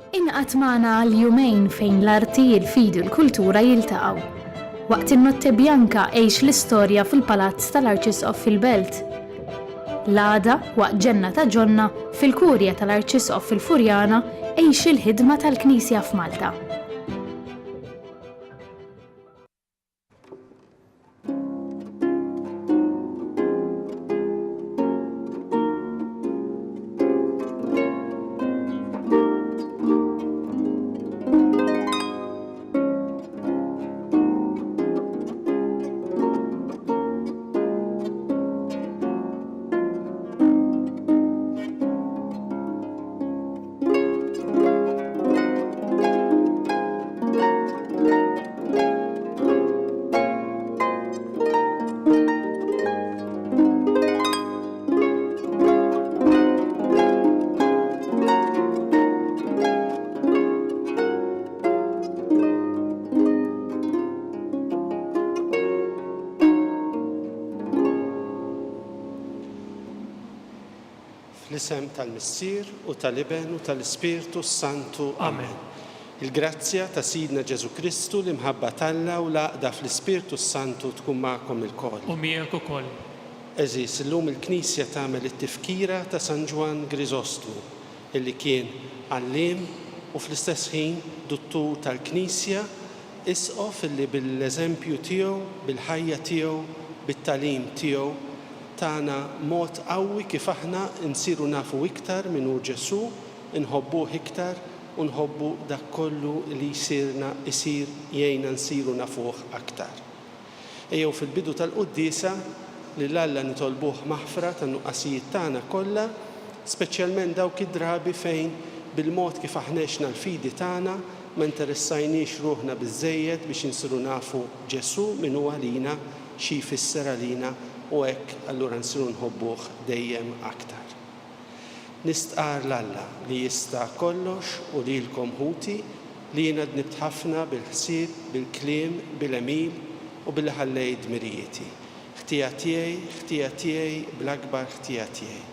Ingħaqad magħna għal jumejn fejn l-arti, il-fidi u l-kultura jiltaqgħu. Waqt in-Notte Bianca għix l-istorja fil-Palazz tal-Arċisqof fil-Belt. L-għada, waqt Ġenna ta' Ġonna, fil-Kurja tal-Arċisqof fil-Furjana, għix il-ħidma tal-Knisja f'Malta. Fl-isem tal-Missier u tal-Iben u tal-Ispirtu s-Santu. Amen. Il-grazzja ta' Sidna Ġesù Kristu, l-imħabba t'Alla u l-għaqda fl-Ispirtu s-Santu tkun magħkom ilkoll. U miegħek ukoll. Għeżież, illum il-Knisja tagħmel it-tifkira ta' San Ġwann Griżostmu, illi kien għalliem u fl-istess ħin duttur tal-Knisja, isqof illi bil-eżempju tiegħu, bil-ħajja tiegħu, bit-tagħlim tiegħu, tana mod qawwi kif aħna nsiru nafu iktar min hu Ġesù, inħobbuh iktar u nħobbu dak kollu li jsirna isir jgħinna nsiru nafuh aktar. Ejjew fil-bidu tal-quddiesa lil Alla nitolbuh maħfra tan-nuqqasijiet tagħna kollha, speċjalment dawk id-drabi fejn bil-mod kif aħna għexna l-fidi tagħna ma interessajniex ruħna biżżejjed biex insiru nafu Ġesù min hu għalina, xi jfisser għalina u hekk allura nsiru nħobbuh dejjem aktar. Nistqarr 'l Alla li jista' kollox u lilkom ħuti li jiena dnibt ħafna bil-ħsieb, bil-kliem, bil-għemil u billi ħallejt dmirijieti. Ħtija tiegħi, ħtija tiegħi, bl-akbar ħtija tiegħi.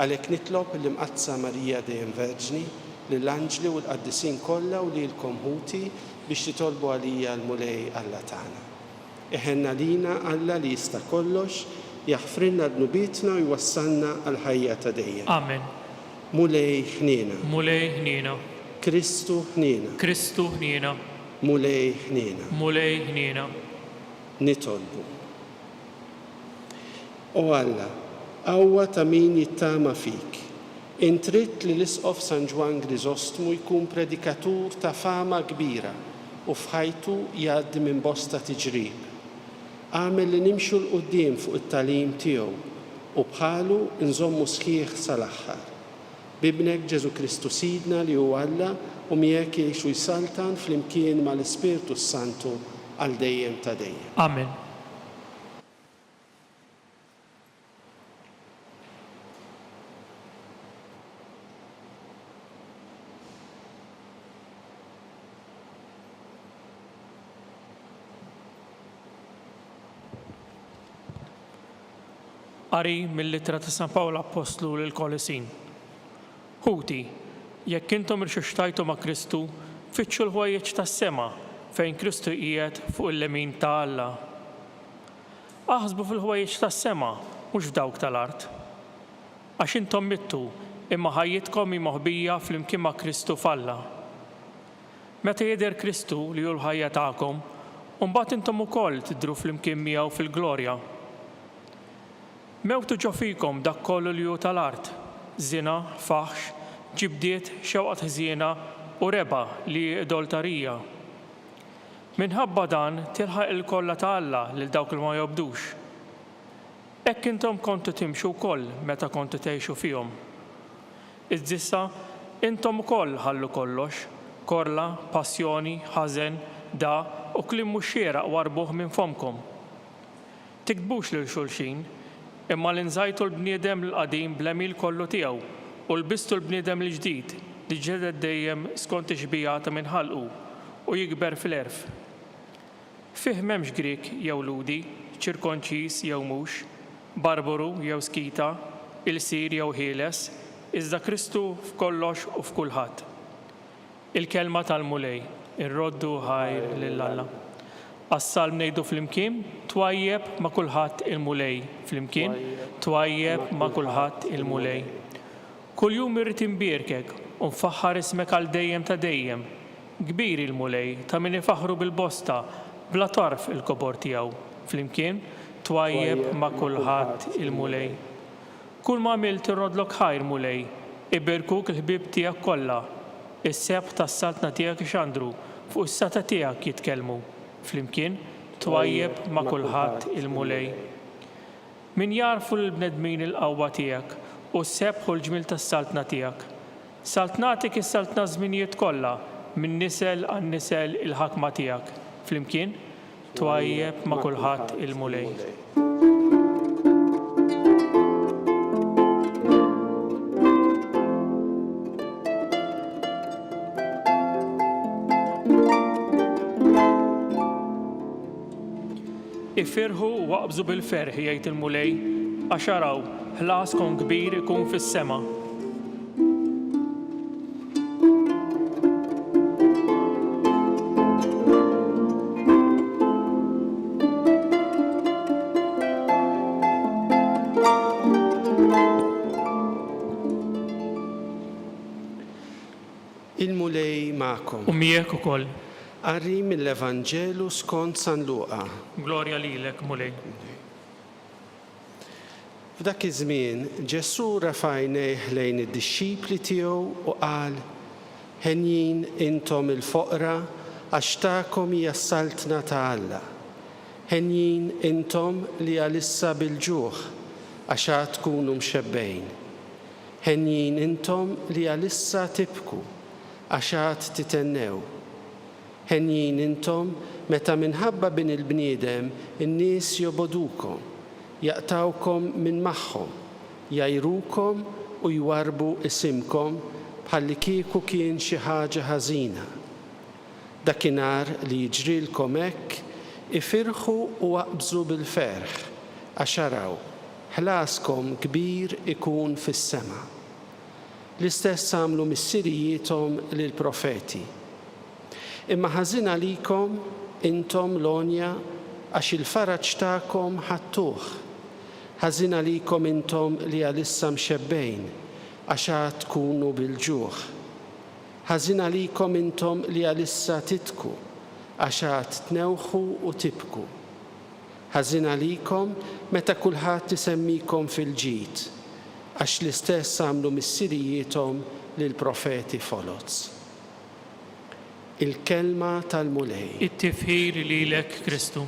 Għalhekk nitlob lill-Imqaddsa Marija dejjem Verġni, lill-anġli u l-qaddisin kollha u lilkom ħuti biex titolbu għalija l-Mulej Alla tagħna. Iħenn għalina Alla li jista' kollox, jaħfrilna dnubietna u jwassalna għall-ħajja ta' dejjem. Amen. Mulej ħniena. Mulej ħniena. Kristu ħniena. Kristu ħniena. Mulej ħniena. Mulej ħniena. Nitolbu. O Alla, qawwa ta' min jittama fik, int ridt li l-Isqof San Ġwann Griżostmu jkun predikatur ta' fama kbira u f'ħajtu jgħaddi minn bosta tiġrib. Agħmel li nimxu 'l quddiem fuq it-tagħlim tiegħu u bħalu nżommu sħiħ sal-aħħar. B'Ibnek Ġesù Kristu Sidna li hu Alla u miegħek jgħix u jsaltan flimkien mal-Ispirtu s-Santu għal dejjem ta' dejjem. Amen. Qari mill-Ittra ta' San Pawl Appostlu lill-Kolosin. Ħuti, jekk intom irxuxtajtu ma' Kristu, fittxu l-ħwejjeġ tas-sema, fejn Kristu qiegħed fuq il-lemin ta' Alla. Aħsbu fil-ħwejjeġ tas-sema, mhux f'dawk tal-art. Għax intom mittu, imma ħajjitkom hi moħbija flimkien ma' Kristu f'Alla. Meta jidher Kristu, li hu l-ħajja tagħkom, imbagħad intom ukoll tidhru flimkien miegħu fil-glorja. Mewtu ġo fikom dak kollu li hu tal-art, żina, faħx, ġibdiet, xewqat ħżiena, u rebgħa, li hi idoltarija. Minħabba dan tilħaq il-kolla ta' Alla lil dawk li ma jobdux. Hekk intom kontu timxu wkoll meta kontu tgħixu fihom. Iżda issa intom ukoll ħallu kollox, korla, passjoni, ħażen, dagħa u kliem mhux xieraq warrbuh minn fommkom. Tigdbux lil xulxin, imma li nżajtu l-bniedem l-qadim bl-għemil kollu tiegħu u lbistu l-bniedem l-ġdid li ġġedded dejjem skont ix-xbieha ta' min ħalqu u jikber fl-għerf. Fih m'hemmx Grieg jew Lhudi, ċirkonċiż jew mhux, barbaru jew Skita, ilsir jew ħieles, iżda Kristu f'kollox u f'kulħadd. Il-Kelma tal-Mulej. Irroddu ħajr lil Alla. Għas-Salm ngħidu flimkien, Twajjeb ma' kulħadd il-Mulej. Flimkien, Twajjeb ma' kulħadd il-Mulej. Kuljum irrid inbierkek u nfaħħar ismek għal dejjem ta' dejjem. Kbir il-Mulej, ta' min ifaħħru bil-bosta, bla tarf il-kobor tiegħu. Flimkien, Twajjeb ma' kulħadd il-Mulej. Kull ma għamilt irroddlok ħajr, Mulej, iberkuk il-ħbieb tiegħek kollha. Is-sebħ tas-saltna tiegħek ixandru, fuq is-setgħa tiegħek jitkellmu. Flimkien, twajjeb ma' kulħadd il-Mulej. Min jagħrfu lill-bnedmin il-qawwa tiegħek, u s-sebħ u l-ġmiel tas-saltna tiegħek. Saltnatek is-saltna ż-żminijiet kollha, minn nisel għal nisel il-ħakma tiegħek. Flimkien, Twajjeb ma' kulħadd il-Mulej. Ifirħu u aqbżu bil-ferħ, jgħid il-Mulej, għax araw, ħlaskom kbir ikun fis-sema. Il-Mulej magħkom. U miegħek ukoll. Qari mill-Evanġelu skont San Luqa. Glorja lilek, Mulej. F'dak iż-żmien, Ġesù refa' għajnejh lejn id-dixxipli tiegħu u qal, Henjin intom il-foqra, għax tagħkom hija s-saltna ta' Alla. Henjin intom li għalissa bil-ġuħ, għax għad tkunu mxebbgħin. Henjin intom li għalissa tibku, għax għad tithennew. Henjin intom meta minħabba Bin il-bniedem in-nies jobogħdukom, jaqtgħukom minn magħhom, jgħajrukom u jwarrbu isimkom bħallikieku kien xi ħaġa ħażina. Dakinhar li jiġrilkom hekk, ifirħu u aqbżu bil-ferħ, għax araw, ħlaskom kbir ikun fis-sema. L-istess għamlu missirijiethom lill-profeti. Imma ħażin għalikom, intom l-għonja, għax il-faraġ tagħkom ħadtuh. Ħażin għalikom intom li għalissa mxebbgħin, għax għad tkunu bil-ġuħ. Ħażin għalikom intom li għalissa tidhku, għax għad tnewħu u tibku. Ħażin għalikom meta kulħadd isemmikom fil-ġid, għax l-istess għamlu missirijiethom lill-profeti foloz. Il-Kelma tal-Mulej. It-tifħir lilek, Kristu.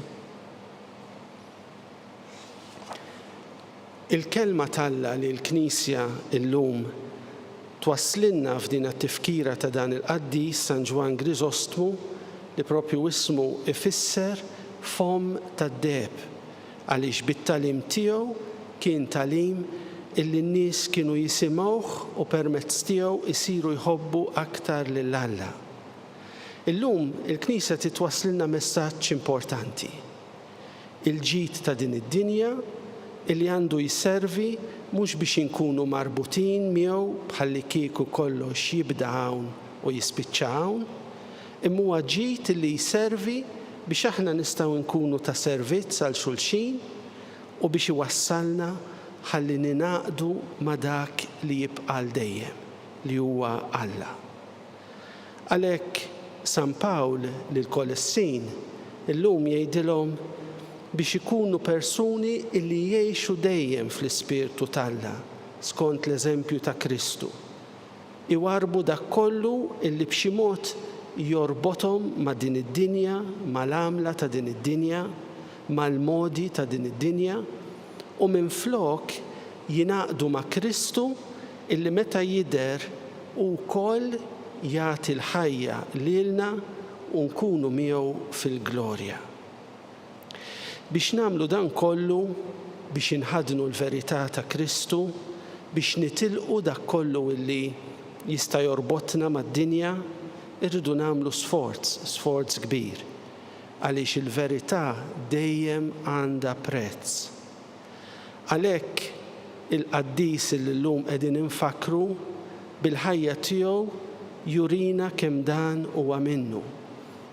Il-Kelma t'Alla li l-Knisja llum twasslilna f'din t-tifkira ta' dan il-qaddis San Ġwann Griżostmu li propju ismu ifisser fomm tad-deheb għaliex bit-tagħlim tiegħu kien tagħlim illi n-nies kienu jisimgħuh u permezz tiegħu jsiru jħobbu aktar lil Alla. Illum il-Knisja trid twasslilna messaġġ importanti. Il-ġid ta' din id-dinja illi għandu jservi mhux biex inkunu marbutin miegħu bħallikieku kollox jibda hawn u jispiċċa hawn, imma huwa ġid illi jservi biex aħna nistgħu nkunu ta' servizz għal xulxin u biex iwassalna ħalli ningħaqdu ma' dak li jibqa' għal dejjem, li huwa Alla. Għalhekk San Pawl lill-Kolessin illum jgħidilhom biex ikunu persuni illi jgħixu dejjem fl-Ispirtu t'Alla skont l-eżempju ta' Kristu. Iwarrbu dak kollu illi b'xi mod jorbothom ma' din id-dinja, mal-għamla ta' din id-dinja, mal-modi ta' din id-dinja, u minflok jingħaqdu ma' Kristu illi meta jidher hu wkoll jagħti l-ħajja lilna u nkunu miegħu fil-glorja. Biex nagħmlu dan kollu, biex inħaddnu l-verità ta' Kristu, biex nitilqu dak kollu illi jista' jorbotna mad-dinja, irridu nagħmlu sforz, sforz kbir, għaliex il-verità dejjem għandha prezz. Għalhekk il-qaddis li llum qegħdin infakkru, bil-ħajja tiegħu. jurina kemm dan huwa minnu.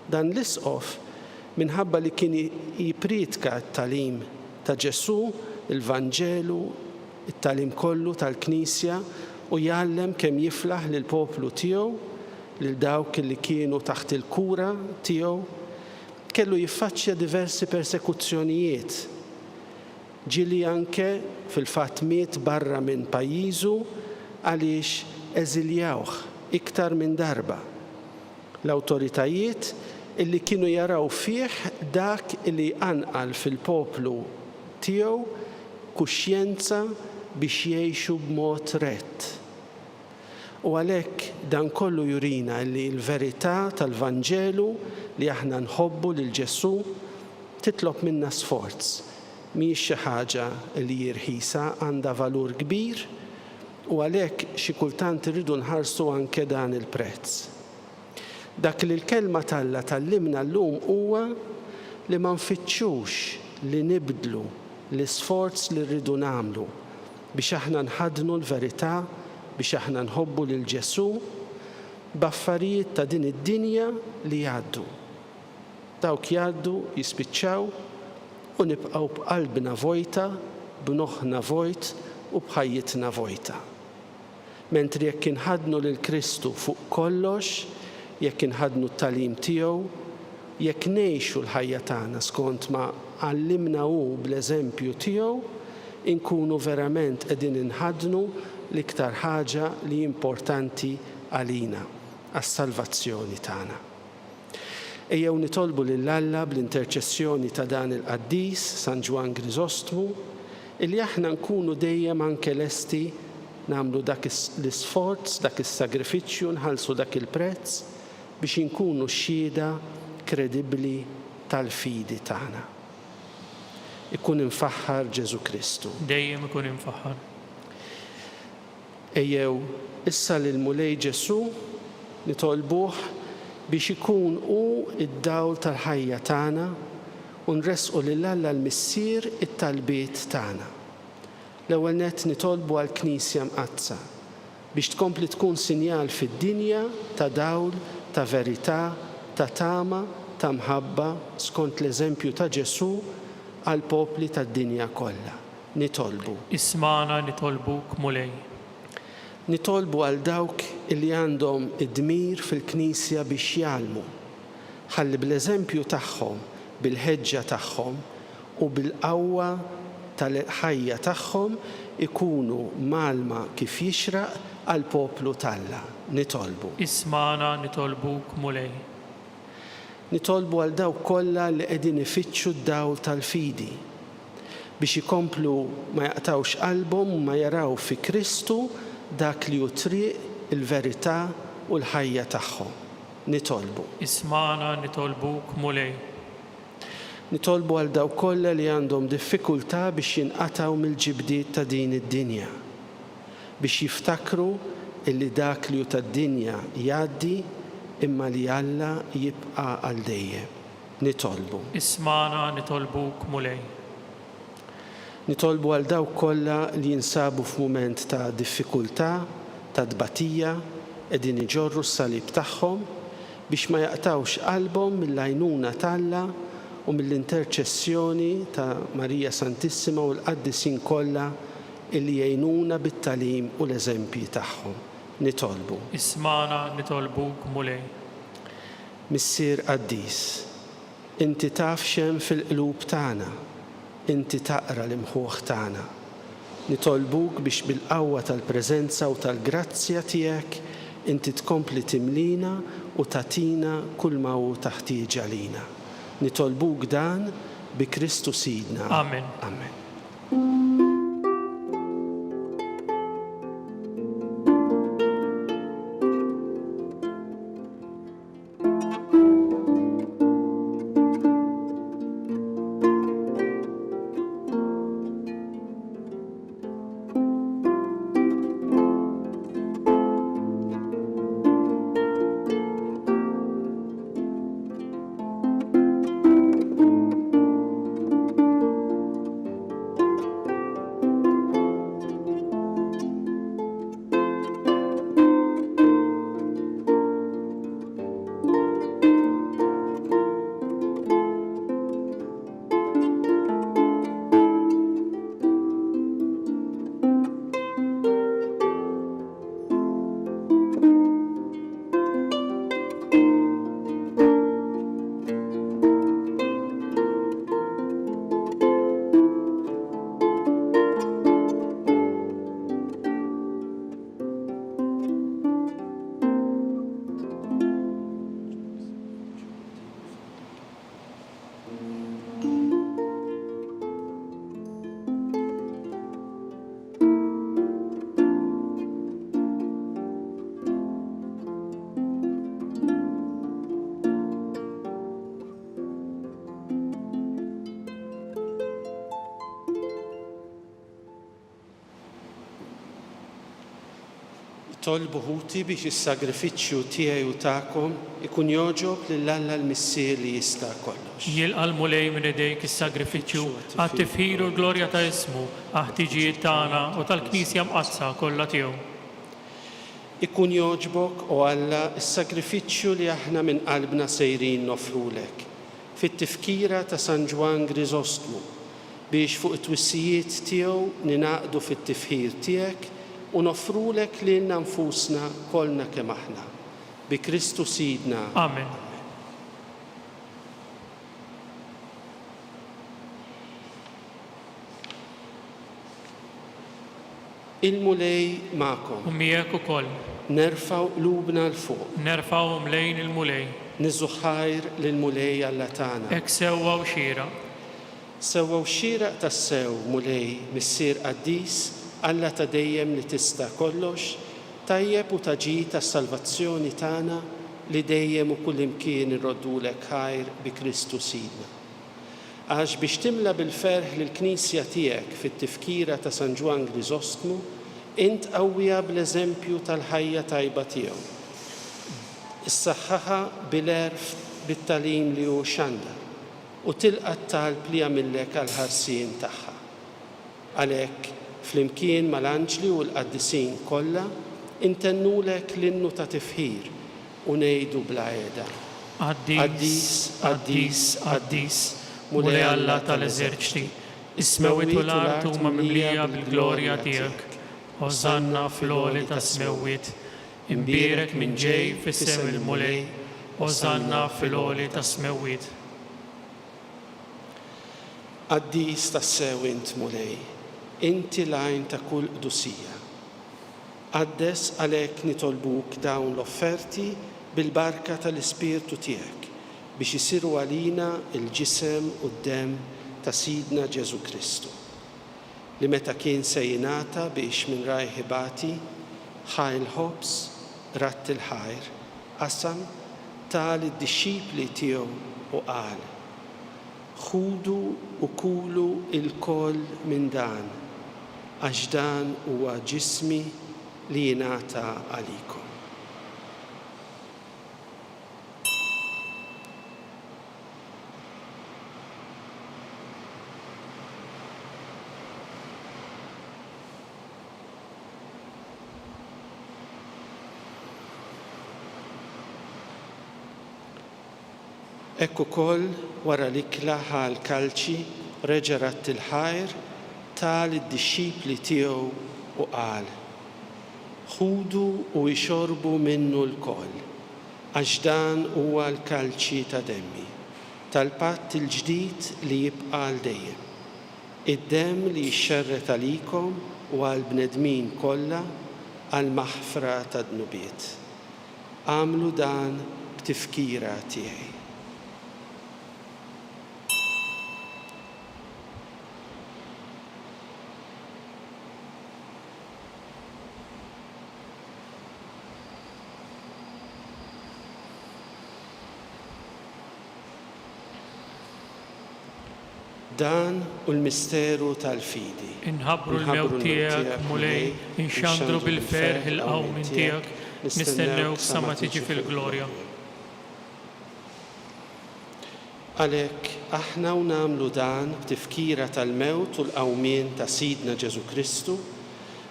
Dan l-isqof, minħabba li kien jippriedka t-tagħlim ta' Ġesù, il-Vanġelu, it-tagħlim kollu tal-Knisja u jgħallem kemm jiflaħ lill-poplu tiegħu, lil dawk li kienu taħt il-kura tiegħu, kellu jiffaċċja diversi persekuzzjonijiet. Ġieli anke fil-fatt miet barra minn pajjiżu għaliex eżiljawh iktar minn darba. L-awtoritajiet illi kienu jaraw fih dak li jqanqal fil-poplu tiegħu kuxjenza biex jgħixu b'mod rett. U għalhekk dan kollu jurina li l-verità tal-Vanġelu li aħna nħobbu lil Ġesù titlob minna sforz. Mhijiex xi ħaġa li hi rħisa, għandha valur kbir u għalhekk xi kultant irridu nħarsu anke dan il-prezz. Dak li l-Kelma t'Alla tgħallimna llum huwa li ma nfittxux li nibdlu l-isforz li rridu nagħmlu biex aħna nħaddnu l-verità, biex aħna nħobbu lil Ġesù, b'affarijiet ta' din id-dinja li jgħaddu. Dawk jgħaddu, jispiċċaw, u nibqgħu b'qalbna vojta, b'noħħna vojt u b'ħajjitna vojta. Mentri jekk inħaddnu lil Kristu fuq kollox, jekk inħaddnu t-tagħlim tiegħu, jekk ngħixu l-ħajja tagħna skont ma għallimna hu bl-eżempju tiegħu, inkunu verament qegħdin inħaddnu l-iktar ħaġa li hi importanti għalina, għas-salvazzjoni tagħna. Ejjew nitolbu lil Alla bl-interċessjoni ta' dan il-qaddis, San Ġwann Griżostmu, illi aħna nkunu dejjem anke lesti nagħmlu dak l-isforz, dak is-sagrifiċċju, nħallsu dak il-prezz biex inkunu xhieda kredibbli tal-fidi tagħna. Ikun imfaħħar Ġesù Kristu. Dejjem ikun imfaħħar. Ejjew issa lill-Mulej Ġesù nitolbuh biex ikun hu d-dawl tal-ħajja tagħna u nressqu lil Alla l-Missier it-talbiet tagħna. L-ewwel nett nitolbu għall-Knisja Mqaddsa, biex tkompli tkun sinjal fid-dinja ta' dawl, ta' verità, ta' tama, ta' mħabba skont l-eżempju ta' Ġesù għall-popli tad-dinja kollha. Nitolbu. Ismagħna nitolbuk, Mulej. Nitolbu għal dawk li għandhom id-dmir fil-Knisja biex jgħallmu, ħalli bl-eżempju tagħhom, bil-ħeġġa tagħhom u bil-qawwa tal-ħajja tagħhom ikunu mgħallma kif jixraq għall-poplu t'Alla. Nitolbu. Ismagħna nitolbuk, Mulej. Nitolbu għal dawk kollha li qegħdin ifittxu d-dawl tal-fidi, biex ikomplu ma jaqtgħux qalbhom u ma jaraw fi Kristu dak li hu t-triq, il-verità u l-ħajja tagħhom. Nitolbu. Ismagħna nitolbuk, Mulej. Nitolbu għal dawk kollha li għandhom diffikultà biex jinqatgħu mill-ġibdiet ta' din id-dinja, biex jiftakru illi dak li hu tad-dinja jgħaddi imma li Alla jibqa' għal dejjem. Nitolbu. Ismagħna nitolbuk, Mulej. Nitolbu għal dawk kollha li jinsabu f'mument ta' diffikultà, ta' tbatija, qegħdin iġorru s-salib tagħhom, biex ma jaqtgħux qalbhom mill-għajnuna t'Alla u mill-interċessjoni ta' Marija Santissima u l-qaddisin kollha illi jgħinuna bit-tagħlim u l-eżempji tagħhom. Nitolbu. Ismagħna nitolbuk, Mulej. Missier qaddis, inti taf x'hemm fil-qlub tagħna, inti taqra l-imħuħ tagħna. Nitolbuk biex bil-qawwa tal-preżenza u tal-grazzja tiegħek inti tkompli timlina u tagħtina kulma hu ta' ħtieġ għalina. Nitolbuk dan bi Kristu Sidna. Amen. Amen. Itolbu ħuti biex is-sagrifiċċju tiegħi u tagħkom ikun jogħġob lil Alla l-Missier li jista' kollox. Jilqa' l-Mulej minn idejk is-sagrifiċċju għat-tifħir u l-glorja ta' ismu, għall-ħtiġijiet tagħna u tal-Knisja Mqaddsa kollha tiegħu. Ikun jogħġbok, o Alla, is-sagrifiċċju li aħna minn qalbna sejrin noffrulek, fit-tifkira ta' San Ġwann Griżostmu, biex fuq it-twissijiet tiegħu ningħaqdu fit-tifħir tiegħek u noffrulek lilna nfusna kollna kemm aħna. Bi Kristu Sidna. Amen. Il-Mulej magħkom. U miegħek ukoll. Nerfgħu qlubna 'l fuq. Nerfgħuhom lejn il-Mulej. Niżżu ħajr lill-Mulej Alla tagħna. Hekk sewwa u xieraq. Sewwa u xieraq tassew, Mulej, Missier qaddis, Alla ta' dejjem li tista' kollox, tajjeb u ta' ġid għas-salvazzjoni tagħna li dejjem u kullimkien inroddulek ħajr bi Kristu Sidna. Għax biex timla bil-ferħ lill-Knisja tiegħek fit-tifkira ta' San Ġwann Griżostmu, int qawwiha bl-eżempju tal-ħajja tajba tiegħu. Issaħħaħha bil-għerf bit-tagħlim li hu xandar, u tilqa' t-talb li jagħmillek għall-ħarsien tagħha. Għalhekk, flimkien mal-anġli u l-qaddisin kollha, intennulek l-innu ta' tifħir u ngħidu bla heda. Qaddis, qaddis, qaddis, Mulej Alla tal-eżerċti, is-smewwiet u l-art huma mimlija bil-glorja tiegħek. Osanna fl-għoli tas-smewwiet. Imbierek min ġej f'isem il-Mulej, Osanna fil-għoli tas-smewwiet. Qaddis tassew int, Mulej, inti l-għajn ta' kull qdusija. Qaddes għalhekk nitolbuk dawn l-offerti bil-barka tal-Ispirtu tiegħek biex isiru għalina l-ġisem u d-demm ta' Sidna Ġesù Kristu, li meta kien se jingħata biex minn rajh ibati, ħa l-ħobż, radd il-ħajr, qasam, ta lid-dixxipli tiegħu u qal, Ħudu u kulu lkoll minn dan, għax dan huwa ġismi li jingħata għalikom. Hekk ukoll, wara l-ikla ħa l-kalċi, reġa' radd il-ħajr, ta lid-dixxipli tiegħu u qal, Ħudu u ixorbu minnu lkoll, għax dan huwa l-kalċi ta' demmi, tal-patt il-ġdid li jibqa' għal dejjem, id-demm li jixxerred għalikom u għall-bnedmin kollha għall-maħfra tad-dnubiet. Agħmlu dan b'tifkira tiegħi. Dan hu l-misteru tal-fidi. Inħabbru l-mewt tiegħek, Mulej, inxandru bil-ferħ il-qawmien tiegħek, nistennewk sa ma tiġi fil-glorja. Għalhekk, aħna u nagħmlu dan b'tifkira tal-mewt u l-qawmien ta' Sidna Ġesù Kristu,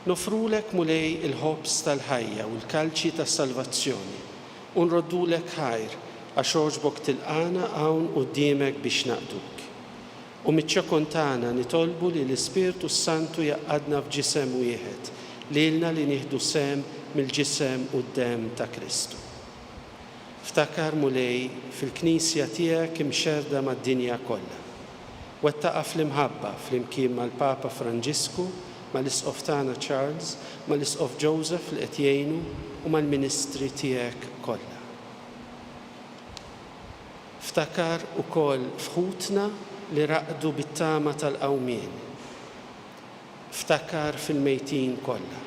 noffrulek, Mulej, il-ħobż tal-ħajja u l-kalċi tas-salvazzjoni, u nroddulek ħajr għax għoġbok tilqagħna hawn quddiemek biex naqduk. U miċ-ċokon tagħna nitolbu li l-Ispirtu s-Santu jgħaqqadna f'ġisem wieħed, lilna li nieħdu sehem mill-ġisem u d-demm ta' Kristu. Ftakar, Mulej, fil-Knisja tiegħek imxerrda mad-dinja kollha. Wettaqha fl-imħabba flimkien mal-Papa Franġisku, mal-Isqof tagħna Charles, mal-Isqof Joseph li qed jgħinu u mal-ministri tiegħek kollha. Ftakar ukoll f'ħutna li raqdu bit-tama tal-qawmien. Ftakar fil-mejtin kollha.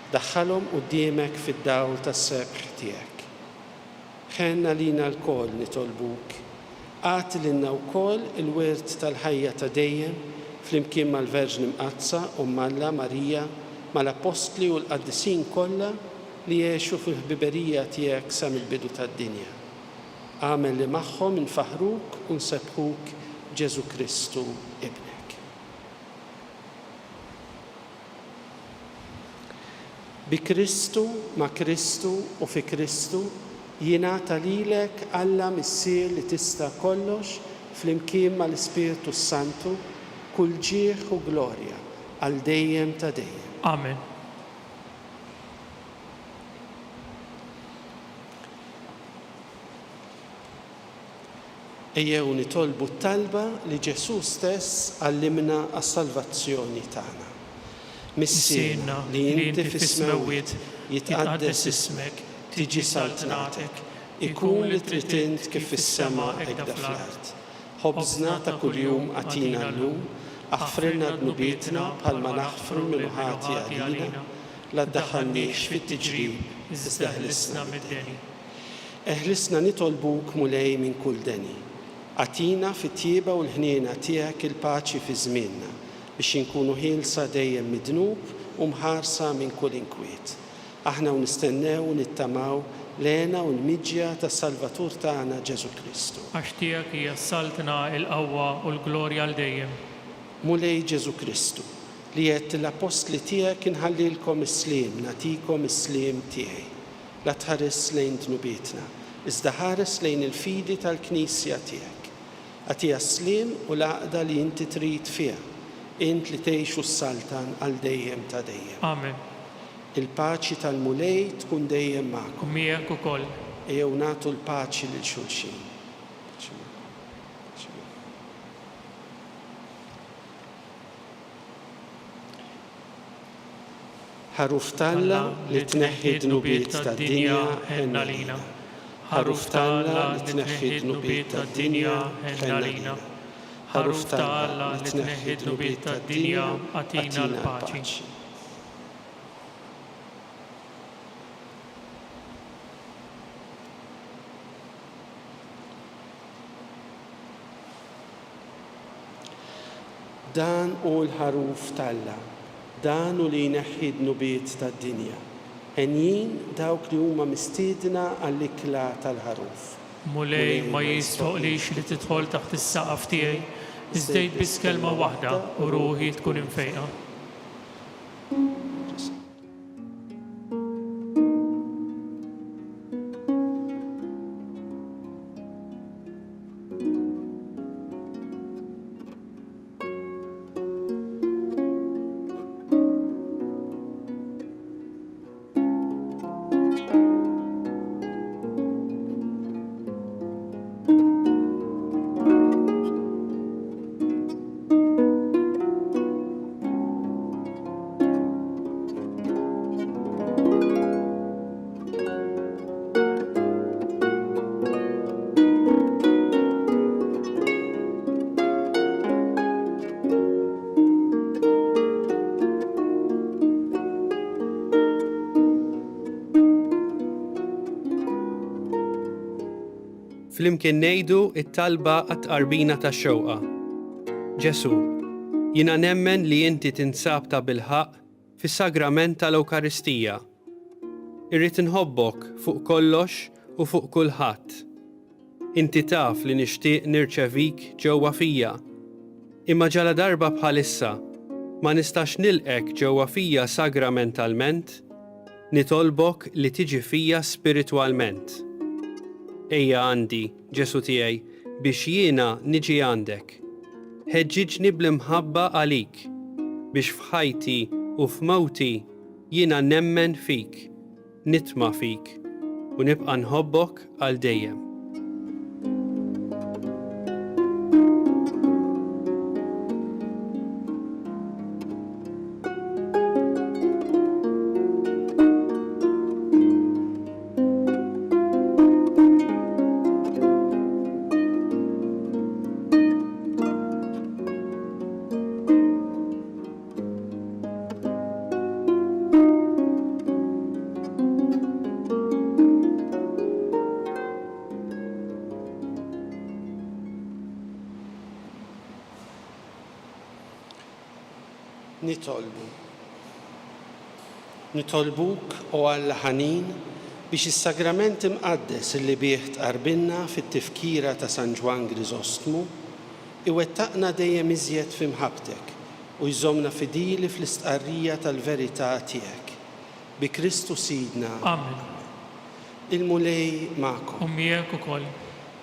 Daħħalhom quddiemek fid-dawl tas-sebħ tiegħek. Ħenn għalina lkoll, nitolbuk. Agħti lilna wkoll il-wirt tal-ħajja ta' dejjem, flimkien mal-Verġni Mqaddsa, Omm Alla, Marija, mal-Appostli u l-qaddisin kollha. li għexu fil-ħbiberija tiegħek sa mill-bidu tad-dinja. Agħmel li magħhom infaħħruk u nsebbħuk b'Ġesù Kristu, Ibnek. Bi Kristu, ma' Kristu u fi Kristu, jingħata lilek, Alla Missier li tista' kollox, flimkien mal-Ispirtu s-Santu, kull ġieħ u glorja, għal dejjem ta' dejjem. Amen. Ejjew nitolbu t-talba li Ġesù stess għallimna għas-salvazzjoni tagħna. Missierna li inti fis-smewwiet, jitqaddes ismek, tiġi saltnatek, ikun li trid int kif fis-sema hekda fl-art. Ħobżna ta' kuljum agħtina llum, aħfrilna dnubietna bħalma naħfru 'l min hu ħati għalina, la ddaħħalniex fit-tiġrib, iżda eħlisna mid-deni. Eħlisna nitolbuk, Mulej, minn kull deni. Agħtina fit-tjieba u l-ħniena tiegħek il-paċi fi żmienna, biex inkunu ħielsa dejjem mid-dnub u mħarsa minn kull inkwiet. Aħna u nistennew u nittamaw l-hena u l-miġja tas-Salvatur tagħna Ġesù Kristu. Għax tiegħek hija s-saltna, il-qawwa u l-glorja għal dejjem. Mulej Ġesù Kristu, li għedt lill-appostli tiegħek inħallilkom is-sliem, nagħtikom is-sliem tiegħi. La tħaresx lejn dnubietna, iżda ħares lejn il-fidi tal-Knisja tiegħek. Agħtiha s-sliem u l-għaqda li inti trid fiha, int li tgħix u ssaltan għal dejjem ta' dejjem. Amen. Il-paċi tal-Mulej tkun dejjem magħkom. U miegħek ukoll. Ejjew nagħtu l-paċi lil xulxin. Paċi magħkom. Paċi magħkom. Ħaruf t'Alla li tneħħi d-dnubiet tad-dinja, ħenn għalina. Ħaruf t'Alla li tneħħi d-dnubiet tad-dinja, ħenn għalina. Ħaruf t'Alla li tneħħi d-dnubiet tad-dinja, agħtina l-paċi. Dan hu l-Ħaruf t'Alla, dan hu li jneħħi d-dnubiet tad-dinja. Henjin dawk li huma mistiedna għall-ikla tal-Ħaruf. Mulej, ma jistħoqlix li tidħol taħt is-saqaf tiegħi, iżda għid biss kelma waħda u ruħi tkun imfejqa. Flimkien ngħidu t-talba għat-tqarbina tax-xewqa. Ġesù, jiena nemmen li inti tinsab tabilħaqq fis-Sagrament tal-Ewkaristija. Irrid inħobbok fuq kollox u fuq kulħadd. Inti taf li nixtieq nirċevik ġewwa fija. Imma ġaladarba bħalissa ma nistax nilqgħek ġewwa fija sagramentalment, nitolbok li tiġi fija spiritwalment. Ejja għandi, Ġesù tiegħi, biex jiena niġi għandek. Ħeġġiġni bl-imħabba għalik, biex f'ħajti u f'mewti jiena nemmen fik. Nitma' fik u nibqa' nħobbok għal dejjem. Nitolbu. Nitolbuk, o Alla ħanin, biex is-Sagrament Imqaddes illi bih tqarbinna fit-tifkira ta' San Ġwann Griżostmu, iwettaqna dejjem iżjed fi mħabbtek u jżommna fidili fl-istqarrija tal-verità tiegħek. Bi Kristu Sidna. Amen. Il-Mulej magħkom. U miegħek ukoll.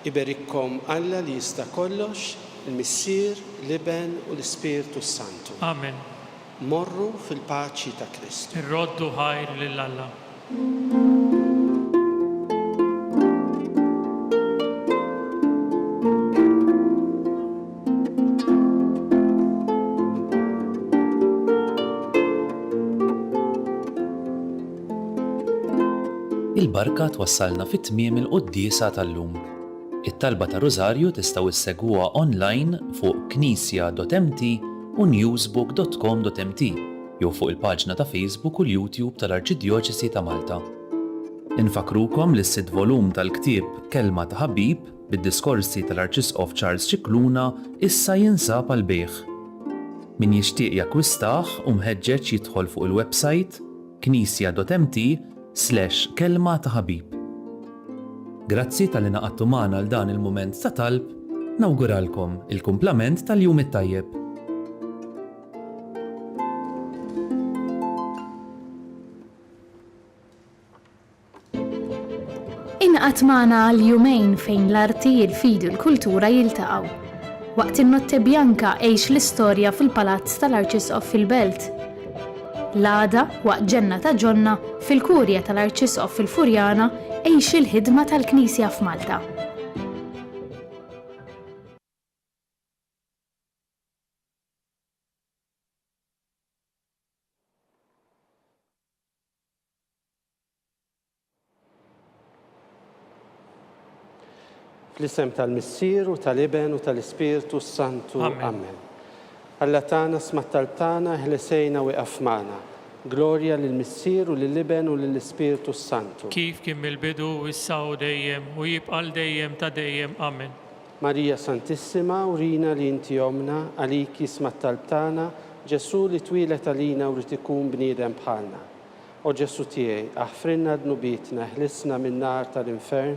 Iberikkom Alla li jista' kollox, il-Missier, l-Iben u l-Ispirtu s-Santu. Amen. Morru fil-paċi ta' Kristu. Irroddu ħajr lil Alla. Il-barka twassalna fi tmiem il-quddiesa tal-lum. It-talba ta' Rużarju tistgħu issegwuha online fuq knisja.mt u newsbook.com.mt jew fuq il-paġna ta' Facebook u l-YouTube tal-Arċidjoċesi ta' Malta. Infakkrukom li s-sitt volum tal-ktieb Kelma ta' Ħabib bid-diskorsi tal-Arċisqof Charles Scicluna issa jinsab għall-bejgħ. Min jixtieq jakkwistah hu mħeġġeġ jidħol fuq il-websajt knisja.mt slash kelma ta' ħabib. Grazzi talli ngħaqadtu magħna għal dan il-mument ta' talb, nawguralkom il-kumplament tal-jum it-tajjeb. Ingħaqad magħna għal jumejn fejn l-arti, il-fidi u l-kultura jiltaqgħu. Waqt in-Notte Bianca għix l-istorja fil-Palazz tal-Arċisqof fil-Belt. L-għada, waqt Ġenna ta' Ġonna, fil-Kurja tal-Arċisqof fil-Furjana, għix il-ħidma tal-Knisja f'Malta. Fl-isem tal-Missier u tal-Iben u tal-Ispirtu s-Santu. Amen. Alla tagħna sma' t-talb tagħna, eħles għinna u ieqaf magħna. Glorja lill-Missier u lill-Iben u lill-Ispirtu s-Santu. Kif kien mill-bidu, issa u dejjem, u jibqa' għal dejjem ta' dejjem. Amen. Marija Santissima, urina li inti Ommna, għalik jisma' t-talb tagħna, Ġesù li twieled għalina u ried ikun bniedem bħalna. O Ġesù tiegħi, aħfrilna dnubietna, eħlisna min-nar tal-infern,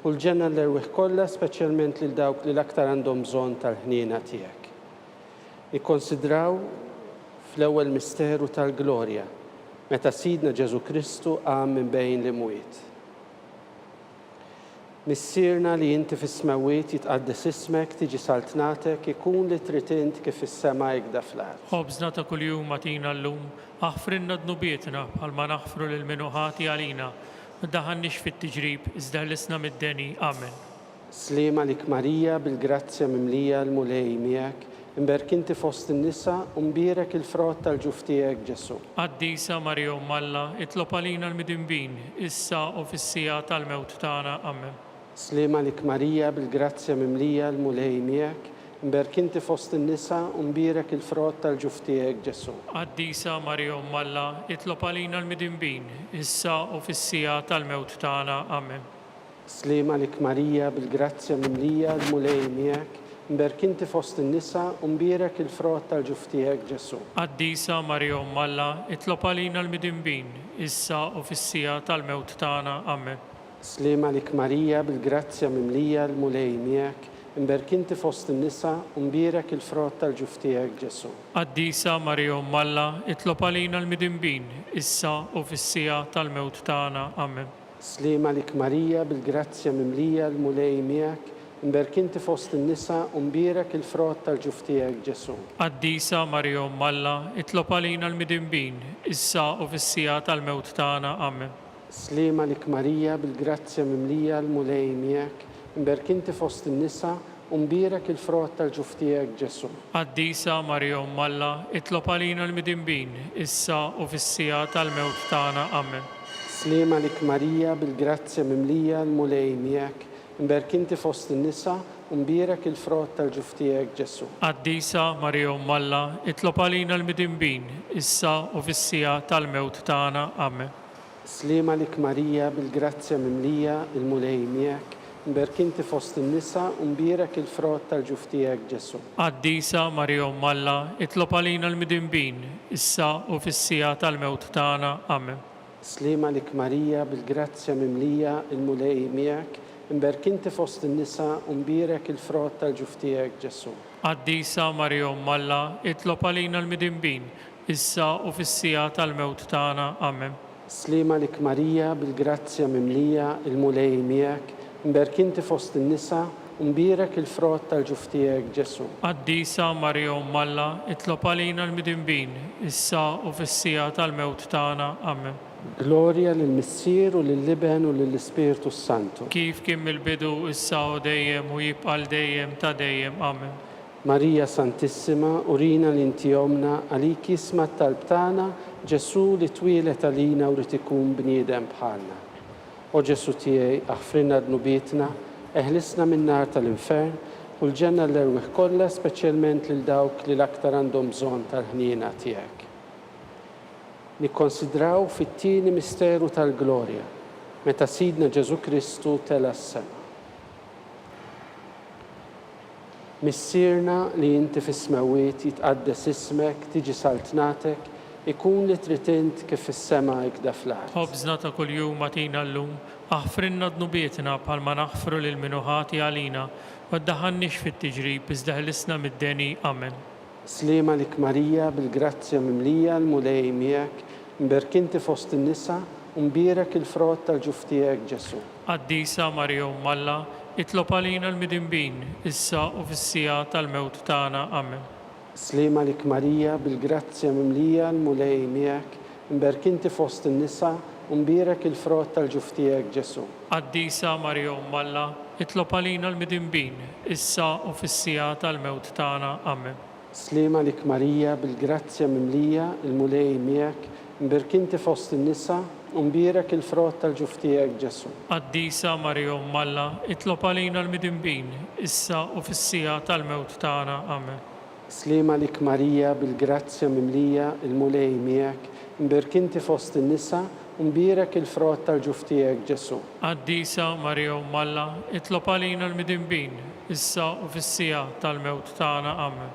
u l-ġenna l-erwieħ kollha, speċjalment lil dawk li l-aktar għandhom bżonn tal-ħniena tiegħek. Nikkonsidraw fl-ewwel misteru tal-glorja, meta Sidna Ġesù Kristu qam minn bejn l-imwiet. Missierna li inti fis-smewwiet, jitqaddes ismek, tiġi saltnatek, ikun li trid int kif fis-sema hekda fl-art. Ħobżna ta' kuljum agħtina llum, aħfrilna dnubietna bħalma naħfru lil min hu ħati għalina, ma ddaħħalniex fit-tiġrib, iżda ħlisna mid-deni. Amen. Sliem għalik Marija, bil-grazzja mimlija l-Mulej miegħek, imberk inti fost in-nisa u mbierek il-frott tal-ġuf tiegħek Ġesù. Qaddisa Marija Omm Alla, itlob għalina l-midinbin, issa u fis-siegħa tal-mewt tagħna. Amen. Sliem għalik Marija, bil-grazzja mimlija l-Mulej miegħek, imberk inti fost in-nisa u mbierek il-frott tal-ġuf tiegħek Ġesù. Qaddisa Marija Omm Alla, itlob għalina l-midinbin, issa u fis-siegħa tal-mewt tagħna. Amen. Sliem għalik Marija, bil-grazzja mimlija, l-Mulej miegħek, imberk inti fost in-nisa u mbierek il-frott tal-ġuf tiegħek Ġesù. Qaddisa Marija Omm Alla, itlob għalina l-midinbin, issa u fis-siegħa tal-mewt tagħna. Amen. Sliem għalik Marija, bil-grazzja mimlija, l-Mulej miegħek, imberk inti fost in-nisa u mbierek il-frott tal-ġuf tiegħek Ġesù. Qaddisa Marija Omm Alla, itlob għalina l-midinbin, issa u fis-siegħa tal-mewt tagħna. Amen. Sliem għalik Marija, bil-grazzja mimlija, l-Mulej miegħek, imberk inti fost in-nisa u mbierek il-frott tal-ġuf tiegħek Ġesù. Qaddisa Marija Omm Alla, itlob għalina l-midinbin, issa u fis-siegħa tal-mewt tagħna. Amen. Sliem għalik Marija, bil-grazzja mimlija, l-Mulej miegħek, imberk inti fost in-nisa u mbierek il-frott tal-ġuf tiegħek Ġesù. Qaddisa Marija Omm Alla, itlob għalina l-midinbin, issa u fis-siegħa tal-mewt tagħna. Amen. Sliem għalik Marija, bil-grazzja mimlija, l-Mulej miegħek, imberk inti fost in-nisa, u mbierek il-frott tal-ġuf tiegħek Ġesù. Qaddisa Marija Omm Alla, itlob għalina l-midinbin, issa u fis-siegħa tal-mewt tagħna. Amen. Sliem għalik Marija, bil-grazzja mimlija, il-Mulej miegħek, Mberk inti fost in-nisa u mbierek il-frott tal-ġuf tiegħek, Ġesù. Qaddisa Marija Omm Alla, itlob għalina l-midinbin, issa u fis-siegħa tal-mewt tagħna. Amen. Sliem għalik Marija, bil-grazzja mimlija, il-Mulej miegħek, imberk inti fost in-nisa u mbierek il-frott tal-ġuf tiegħek, Ġesù. Qaddisa Marija Omm Alla, itlob għalina l-midinbin, issa u fis-siegħa tal-mewt tagħna. Amen. Sliem għalik Marija, bil-grazzja mimlija, il-Mulej miegħek, imberk inti fost in-nisa u mbierek il-frott tal-ġuf tiegħek, Ġesù. Qaddisa Marija Omm Alla, itlob għalina l-midinbin, issa u fis-siegħa tal-mewt tagħna. Amen. Glorja lill-Missier u lill-Iben u lill-Ispirtu s-Santu. Kif kien mill-bidu, issa u dejjem, u jibqa' għal dejjem ta' dejjem. Amen. Marija Santissima, urina li inti Ommna, għalik jisma' t-talb tagħna, Ġesù li twieled għalina u ried ikun bniedem bħalna. O Ġesù tiegħi, aħfrilna dnubietna, eħlisna min-nar tal-infern, u l-ġenna l-erwieħ kollha, speċjalment lil dawk li l-aktar għandhom bżonn tal-ħniena tiegħek. Nikkonsidraw fit-tieni misteru tal-glorja, meta Sidna Ġesù Kristu tela' s-sema. Missierna li inti fis-smewwiet, jitqaddes ismek, tiġi saltnatek, ikun li trid int kif fis-sema ikda fl-art. Ħobżna ta' kuljum agħtina llum, aħfrilna dnubietna bħalma naħfru lil min hu ħati għalina, u ddaħħalniex fit-tiġrib iżda ħlisna mid-deni. Amen. Sliem għalik Marija, bil-grazzja mimlija, l-Mulej miegħek, mberk inti fost in-nisa, u mbierek il-frott tal-ġuf tiegħek Ġesù. Qaddisa Marija Omm Alla, itlob għalina l-midinbin, issa u fis-siegħa tal-mewt tagħna. Amen. Sliem għalik Marija, bil-grazzja mimlija, l-Mulej miegħek, imberk inti fost in-nisa, u mbierek il-frott tal-ġuf tiegħek Ġesù. Qaddisa Marija Omm Alla, itlob għalina l-midinbin, issa u fis-siegħa tal-mewt tagħna. Amen. Sliem għalik Marija, bil-grazzja mimlija, il-Mulej miegħek, imbierk inti fost in-nisa, u mbierek il-frott tal-ġuf tiegħek Ġesù. Qaddisa Marija Omm Alla, itlob għalina l-midinbin, issa u fis-siegħa tal-mewt tagħna. Amen. Sliem għalik Marija, bil-grazzja mimlija, il-Mulej miegħek, imbierk inti fost in-nisa, u mbierek il-frott tal-ġuf tiegħek Ġesù. Qaddisa Marija Omm Alla, itlob għalina l-midinbin, issa u fis-siegħa tal-mewt tagħna. Amen.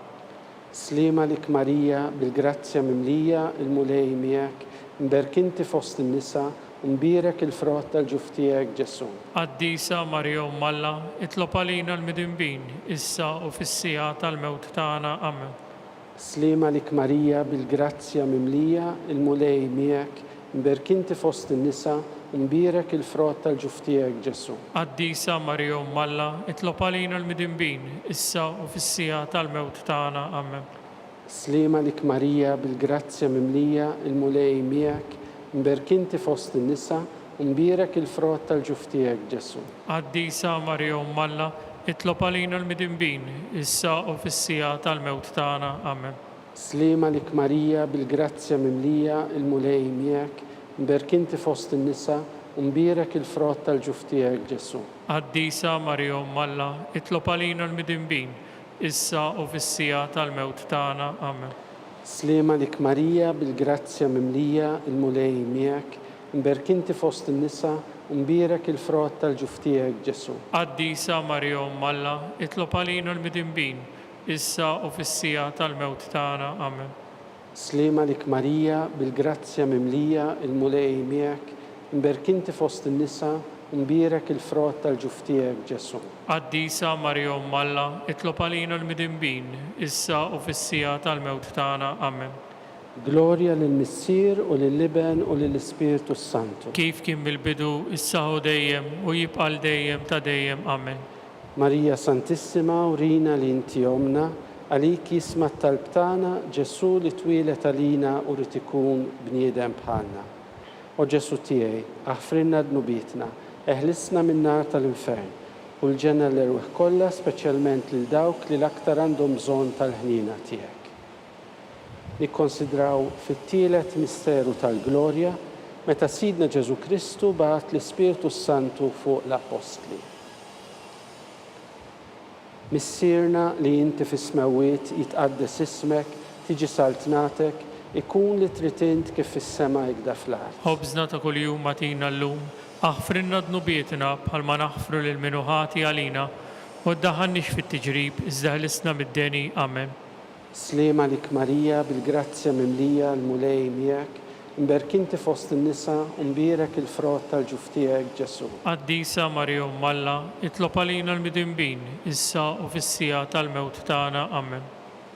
Sliem għalik Marija, bil-grazzja mimlija, il-Mulej miegħek, imberk inti fost in-nisa, u mbierek il-frott tal-ġuf tiegħek Ġesù. Qaddisa Marija Omm Alla, itlob għalina l-midinbin, issa u fis-siegħa tal-mewt tagħna. Amen. Sliem għalik Marija, bil-grazzja mimlija, il-Mulej miegħek, imberk inti fost in-nisa, u mbierek il-frott tal-ġuf tiegħek Ġesù. Qaddisa Marija Omm Alla, itlob għalina l-midinbin, issa u fis-siegħa tal-mewt tagħna. Amen. Sliem għalik Marija, bil-grazzja mimlija, il-Mulej miegħek, imberk inti fost in-nisa, u mbierek il-frott tal-ġuf tiegħek Ġesù. Qaddisa Marija Omm Alla, itlob għalina l-midinbin, issa u fis-siegħa tal-mewt tagħna. Amen. Sliem għalik Marija, bil-grazzja mimlija, il-Mulej miegħek, imberk inti fost in-nisa, u mbierek il-frott tal-ġuf tiegħek Ġesù. Qaddisa Marija Omm Alla, itlob għalina l-midinbin, issa u fis-siegħa tal-mewt tagħna. Amen. Sliem għalik Marija, bil-grazzja mimlija, il-Mulej miegħek, imberk inti fost in-nisa, u mbierek il-frott tal-ġuf tiegħek Ġesù. Qaddisa Marija Omm Alla, itlob għalina l-midinbin, issa u fis-siegħa tal-mewt tagħna. Amen. Sliem għalik Marija, bil-grazzja mimlija, il-Mulej miegħek, imberk inti fost in-nisa, u mbierek il-frott tal-ġuf tiegħek Ġesù. Qaddisa Marija Omm Alla, itlob għalina l-midinbin, issa u fis-siegħa tal-mewt tagħna. Amen. Glorja lill-Missier u lill-Iben u lill-Ispirtu s-Santu. Kif kien mill-bidu, issa u dejjem, u jibqa' għal dejjem ta' dejjem. Amen. Marija Santissima urina li inti Ommna, għalik jisma' t-talb tagħna, Ġesù li twieled għalina u ried ikun bniedem bħalna. O Ġesù tiegħi, aħfrilna dnubietna, eħlisna min-nar tal-infern, u l-ġenna l-erwieħ kollha speċjalment lil dawk li l-aktar għandhom bżonn tal-ħniena tiegħek. Nikkonsidraw fit-tielet misteru tal-glorja meta Sidna Ġesù Kristu bagħat l-Ispirtu s-Santu fuq l-Appostli. Missierna li inti fis-smewwiet, jitqaddes ismek, tiġi saltnatek, ikun li trid int kif fis-sema ikda fl-art. Ħobżna ta' kuljum agħtina llum. Aħfrilna dnubietna bħalma naħfru lil min hu ħati għalina, u ddaħħalniex fit-tiġrib, iżda ħlisna mid-deni. Amen. Sliem għalik Marija, bil-grazzja mimlija, l-Mulej miegħek, imberk inti fost in-nisa u mbierek il-frott tal-ġuf tiegħek, Ġesù. Qaddisa Marija Omm Alla, itlob għalina l-midinbin, issa u fis-siegħa tal-mewt tagħna. Amen.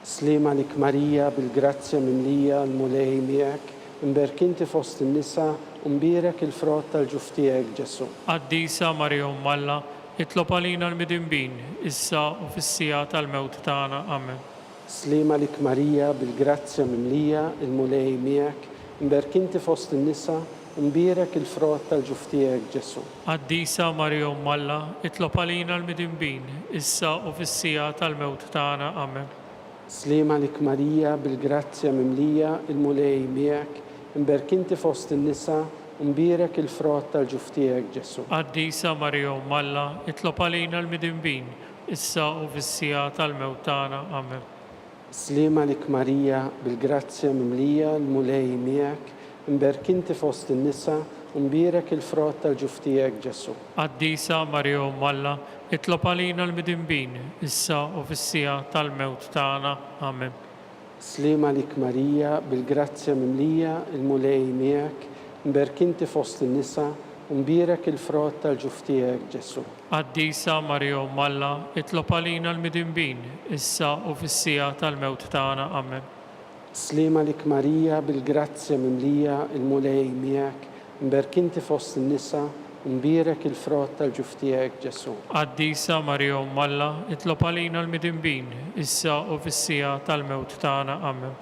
Sliem għalik Marija, bil-grazzja mimlija, l-Mulej miegħek, imberk inti fost in-nisa u mbierek il-frott tal-ġuf tiegħek, Ġesù. Qaddisa Marija Omm Alla, itlob għalina l-midinbin, issa u fis-siegħa tal-mewt tagħna. Amen. Sliem għalik Marija, bil-grazzja mimlija, il-Mulej miegħek, imberk inti fost in-nisa u mbierek il-frott tal-ġuf tiegħek, Ġesù. Qaddisa Marija Omm Alla, itlob għalina l-midinbin, issa u fis-siegħa tal-mewt tagħna. Amen. Sliem għalik Marija, bil-grazzja mimlija, il-Mulej miegħek, imberk inti fost in-nisa u mbierek il-frott tal-ġuf tiegħek, Ġesù. Qaddisa Marija Omm Alla, itlob għalina l-midinbin, issa u fis-siegħa tal-mewt tagħna. Amen. Sliem għalik Marija, bil-grazzja mimlija, l-Mulej miegħek, imberk inti fost in-nisa u mbierek il-frott tal-ġuf tiegħek, Ġesù. Qaddisa Marija Omm Alla, itlob għalina l-midinbin, issa u fis-siegħa tal-mewt tagħna. Amen. Sliem għalik Marija, bil-grazzja mimlija, il-Mulej miegħek, imberk inti fost in-nisa u mbierek il-frott tal-ġuf tiegħek, Ġesù. Qaddisa Marija Omm Alla, itlob għalina l-midinbin, issa u fis-siegħa tal-mewt tagħna. Amen. Sliem għalik Marija, bil-grazzja mimlija, il-Mulej miegħek, imberk inti fost in-nisa u mbierek il-frott tal-ġuf tiegħek, Ġesù. Qaddisa Marija Omm Alla, itlob għalina l-midinbin, issa u fis-siegħa tal-mewt tagħna. Amen.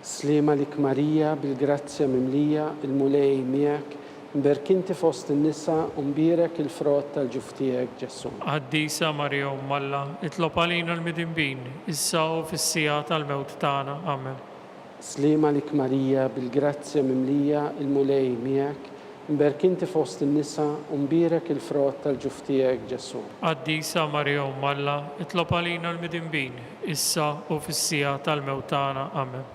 Sliem għalik Marija, bil-grazzja mimlija, il-Mulej miegħek, imberk inti fost in-nisa u mbierek il-frott tal-ġuf tiegħek, Ġesù. Qaddisa Marija Omm Alla, itlob għalina l-midinbin, issa u fis-siegħa tal-mewt tagħna. Amen. Sliem għalik Marija, bil-grazzja mimlija, il-Mulej miegħek, imberk inti fost in-nisa u mbierek il-frott tal-ġuf tiegħek, Ġesù. Qaddisa Marija Omm Alla, itlob għalina l-midinbin, issa u fis-siegħa tal-mewt tagħna. Amen.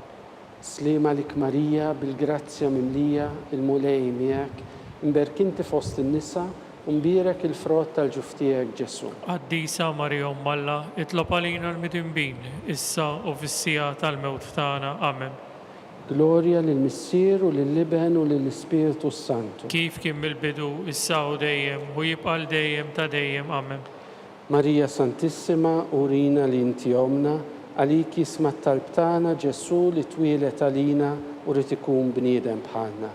Sliem għalik Marija, bil-grazzja mimlija, il-Mulej miegħek, imberk inti fost in-nisa u mbierek il-frott tal-ġuf tiegħek, Ġesù. Qaddisa Marija Omm Alla, itlob għalina l-midinbin, issa u fis-siegħa tal-mewt tagħna. Amen. Glorja lill-Missier u lill-Iben u lill-Ispirtu s-Santu. Kif kien mill-bidu, issa u dejjem, u jibqa' għal dejjem ta' dejjem. Amen. Marija Santissima, urina li inti Ommna, għalik jisma' t-talb tagħna Ġesù li twieled għalina u ried ikun bniedem bħalna.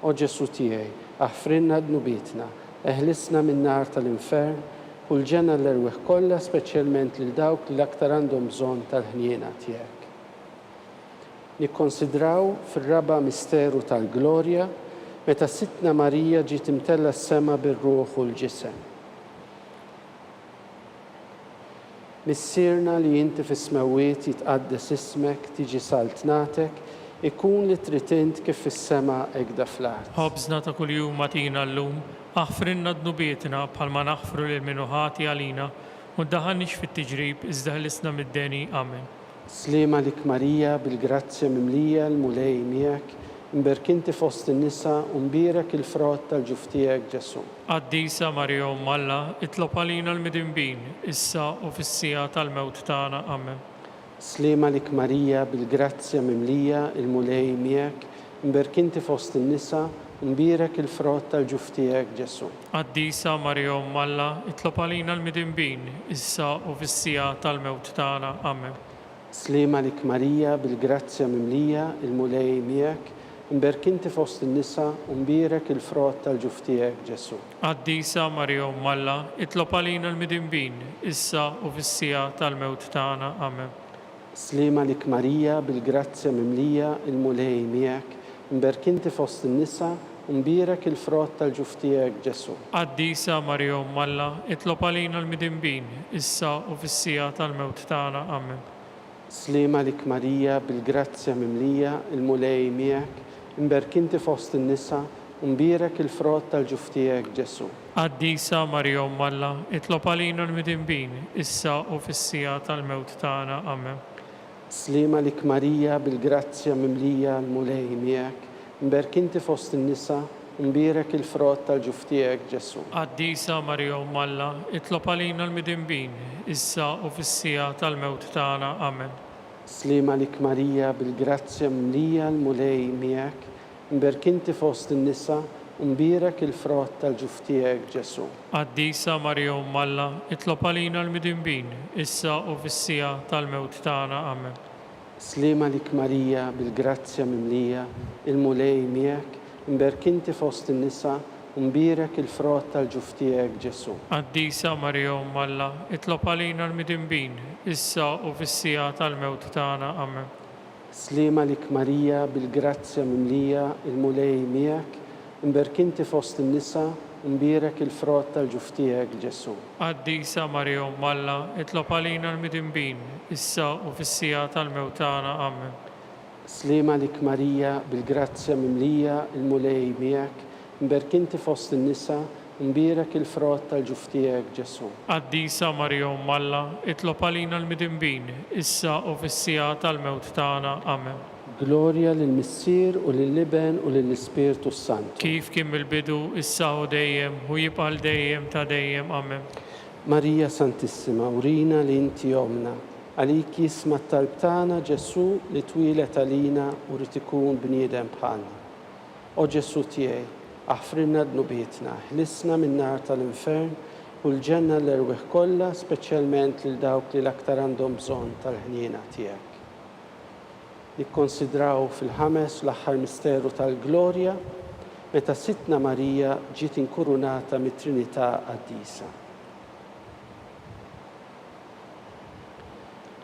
O Ġesù tiegħi, aħfrilna dnubietna, eħlisna min-nar tal-infern, ħu l-ġenna l-erwieħ kollha speċjalment lil dawk li l-aktar għandhom bżonn tal-ħniena tiegħek. Nikkonsidraw fir-raba' misteru tal-glorja, meta Sidtna Marija ġiet imtellgħa s-sema bir-ruħ u l-ġisem. Missierna li inti fis-smewwiet jitqaddes ismek, tiġi saltnatek, ikun li trid int kif fis-sema hekda fl-art. Ħobżna ta' kuljum agħtina llum, aħfrilna dnubietna bħalma naħfru lil min hu ħati għalina, u ddaħħalniex fit-tiġrib iżda ħlisna mid-deni. Amen. Sliem għalik Marija, bil-grazzja mimlija, l-Mulej miegħek, imberk inti fost in-nisa u mbierek il-frott tal-ġuf tiegħek Ġesù. Qaddisa Marija Omm Alla, itlob għalina l-midinbin, issa u fis-siegħa tal-mewt tagħna. Amen. Sliem għalik Marija, bil-grazzja mimlija, il-Mulej miegħek, imberk inti fost in-nisa u mbierek il-frott tal-ġuf tiegħek Ġesù. Qaddisa Marija Omm Alla, itlob għalina l-midinbin, issa u fis-siegħa tal-mewt tagħna. Amen. Sliem għalik Marija, bil-grazzja mimlija, il-Mulej miegħek, imberk inti fost in-nisa u mbierek il-frott tal-ġuf tiegħek, Ġesù. Qaddisa Marija Omm Alla, itlob għalina l-midinbin, issa u fis-siegħa tal-mewt tagħna. Amen. Sliem għalik Marija, bil-grazzja mimlija, il-Mulej miegħek, imberk inti fost in-nisa u mbierek il-frott tal-ġuf tiegħek, Ġesù. Qaddisa Marija Omm Alla, itlob għalina l-midinbin, issa u fis-siegħa tal-mewt tagħna. Amen. Sliem għalik Marija, bil-grazzja mimlija, il-Mulej miegħek, imberk inti fost in-nisa u mbierek il-frott tal-ġuf tiegħek, Ġesù. Qaddisa Marija Omm Alla, itlob għalina l-midinbin, issa u fis-siegħa tal-mewt tagħna. Amen. Sliem għalik Marija, bil-grazzja mimlija, l-Mulej miegħek, imberk inti fost in-nisa, U mbierek il-frott tal-ġuf tiegħek, Ġesù. Qaddisa Marija Omm Alla, itlob għalina l-midinbin, issa u fis-siegħa tal-mewt tagħna. Amen. Sliem għalik Marija, bil-grazzja mimlija l-Mulej miegħek, mberk inti fost in-nisa, u mbierek il-frott tal-ġuf tiegħek, Ġesù. Qaddisa Marija Omm Alla, itlob għalina l-midinbin, issa u fis-siegħa tal-mewt tagħna. Amen. Sliem għalik Marija, bil-grazzja mimlija, il-Mulej miegħek, imberk inti fost in-nisa, u mbierek il-frott tal-ġuf tiegħek, Ġesù. Qaddisa Marija Omm Alla, itlob għalina l-midinbin, issa u fis-siegħa tal-mewt tagħna. Amen. Sliem għalik Marija, bil-grazzja mimlija, il-Mulej miegħek, imberk inti fost in-nisa, u mbierek il-frott tal-ġuf tiegħek, Ġesù. Qaddisa Marija Omm Alla, itlob għalina l-midinbin, issa u fis-siegħa tal-mewt tagħna. Amen. Sliem għalik Marija, bil-grazzja mimlija, il-Mulej miegħek, mberk inti fost in-nisa, u mbierek il-frott tal-ġuf tiegħek, Ġesù. Qaddisa Marija Omm Alla, itlob għalina l-midinbin, issa u fis-siegħa tal-mewt tagħna. Amen. Glorja lill-Missier u lill-Iben u lill-Ispirtu s-Santu. Kif kien mill-bidu, issa u dejjem, u jibqa' għal dejjem ta' dejjem. Amen. Marija Santissima, urina li inti Ommna. Għalik jisma' t-talb tagħna Ġesù li twieled għalina u ried ikun bniedem bħalna. O Ġesù tiegħi, aħfrilna dnubietna, ħlisna min-nar tal-infern, ħu l-ġenna l-erwieħ kollha, speċjalment lil dawk li l-aktar għandhom bżonn tal-ħniena tiegħek. Nikkonsidraw fil-ħames u l-aħħar misteru tal-glorja, meta Sidtna Marija ġiet inkurunata mit-Trinità Qaddisa.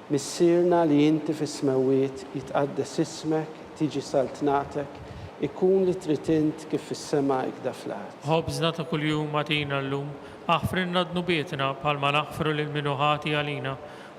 Missierna li inti fis-smewwiet, jitqaddes ismek, tiġi saltnatek, ikun li trid int kif fis-sema ikda fl-art. Ħobżna ta' kuljum agħtina llum, aħfrilna dnubietna bħalma naħfru lil min hu ħati għalina,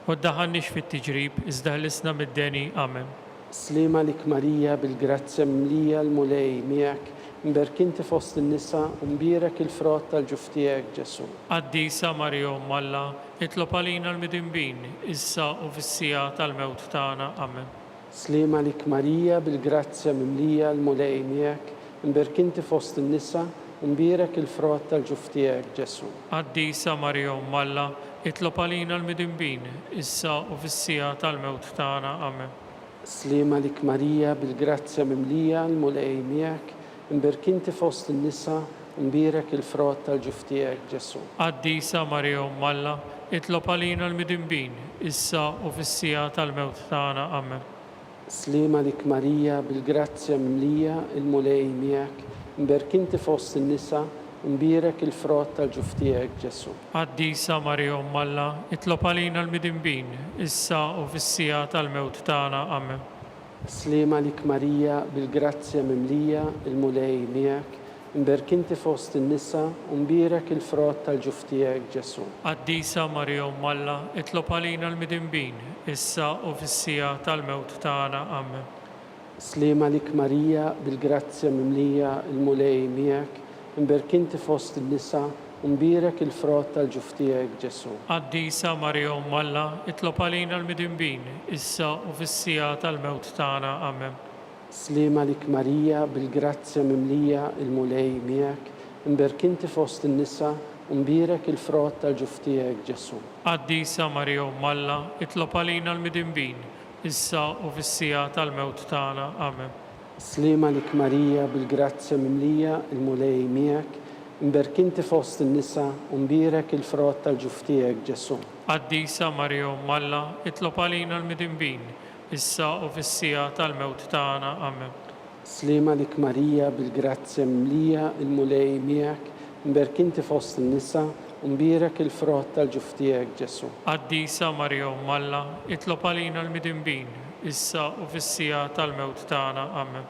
U ddaħħalniex fit-tiġrib, iżda ħlisna mid-deni. Amen. Sliem għalik Marija, bil-grazzja mimlija l-Mulej miegħek, mberk inti fost in-nisa u mbierek il-frott tal-ġuf tiegħek Ġesù. Qaddisa Marija Omm Alla, itlob għalina l-midinbin, issa u fis-siegħa tal-mewt tagħna. Amen. Sliem għalik Marija, bil-grazzja mimlija l-Mulej miegħek, imberk inti fost in-nisa, u mbierek il-frott tal-ġuf tiegħek, Ġesù. Qaddisa Marija Omm Alla, itlob għalina l-midinbin, issa u fis-siegħa tal-mewt tagħna. Amen. Sliem għalik Marija, bil-grazzja mimlija, l-Mulej miegħek, imberk inti fost in-nisa, u mbierek il-frott tal-ġuf tiegħek, Ġesù. Qaddisa Marija Omm Alla, itlob għalina l-midinbin, issa u fis-siegħa tal-mewt tagħna. Amen. Sliem għalik Marija, bil-grazzja mimlija, il-Mulej miegħek, imberk inti fost in-nisa, u mbierek il-frott tal-ġuf tiegħek, Ġesù. Qaddisa Marija Omm Alla, itlob għalina l-midinbin, issa u fis-siegħa tal-mewt tagħna. Amen. Sliem għalik Marija, bil-grazzja mimlija, il-Mulej miegħek, imberk inti fost in-nisa, u mbierek il-frott tal-ġuf tiegħek, Ġesù. Qaddisa Marija Omm Alla, itlob għalina l-midinbin, issa u fis-siegħa tal-mewt tagħna. Amen. Sliem għalik Marija, bil-grazzja mimlija, il-Mulej miegħek, imberk inti fost in-nisa, u mbierek il-frott tal-ġuf tiegħek, Ġesù. Qaddisa Marija Omm Alla, itlob għalina l-midinbin, issa u fis-siegħa tal-mewt tagħna. Amen. Sliem għalik Marija, bil-grazzja mimlija, il-Mulej miegħek, imberk inti fost in-nisa, u mbierek il-frott tal-ġuf tiegħek, Ġesù. Qaddisa Marija Omm Alla, itlob għalina l-midinbin, issa u fis-siegħa tal-mewt tagħna. Amen. Sliem għalik Marija, bil-grazzja mimlija, il-Mulej miegħek, imberk inti fost in-nisa, u mbierek il-frott tal-ġuf tiegħek, Ġesù. Qaddisa Marija Omm Alla, itlob għalina l-midinbin, issa u fis-siegħa tal-mewt tagħna. Amen. Sliem għalik Marija, bil-grazzja mimlija, il-Mulej miegħek, imberk inti fost in-nisa, u mbierek il-frott tal-ġuf tiegħek, Ġesù. Qaddisa Marija Omm Alla, itlob għalina l-midinbin, issa u fis-siegħa tal-mewt tagħna. Amen.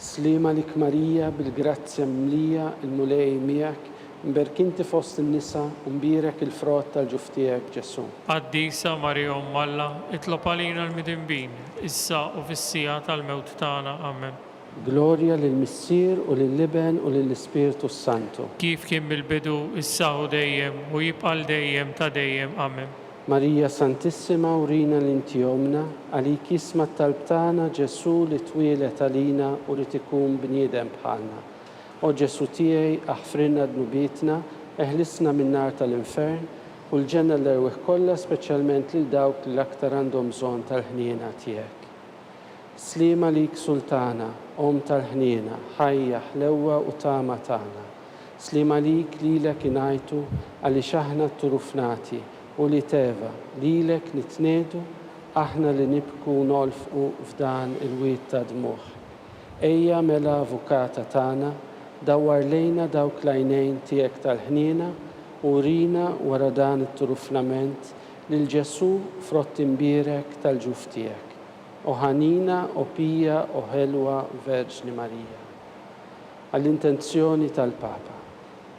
Sliem għalik Marija, bil-grazzja mimlija, il-Mulej miegħek, imberk inti fost in-nisa, u mbierek il-frott tal-ġuf tiegħek, Ġesù. Qaddisa Marija Omm Alla, itlob għalina l-midinbin, issa u fis-siegħa tal-mewt tagħna. Amen. Glorja lill-Missier u lill-Iben u lill-Ispirtu s-Santu. Kif kien mill-bidu, issa u dejjem, u jibqa' għal dejjem ta' dejjem. Amen. Marija Santissima urina li inti Ommna, għalik jisma' t-talb tagħna Ġesù li twieled għalina u ried ikun bniedem bħalna. O Ġesù tiegħi, aħfrilna dnubietna, eħlisna min-nar tal-infern, u l-ġenna l-erwieħ kollha speċjalment lil dawk li l-aktar għandhom bżonn tal-ħniena tiegħek. Sliem għalik Sultana, Omm tal-ħniena, ħajja, ħlewwa u tama tagħna. Sliem għalik lilek ingħajtu għaliex aħna tturufnati, ulied Eva, lilek nitniegħdu aħna li nibku u nolfqu f'dan il-wied ta' dmugħ. Ejja mela Avukata tagħna, dawwar lejna dawk l-għajnejn tiegħek tal-ħniena u urina wara dan it-turufnament lil Ġesù frott imbierek tal-ġuf tiegħek. O ħanina, o pija, o ħelwa Verġni Marija. Għall-intenzjoni tal-Papa.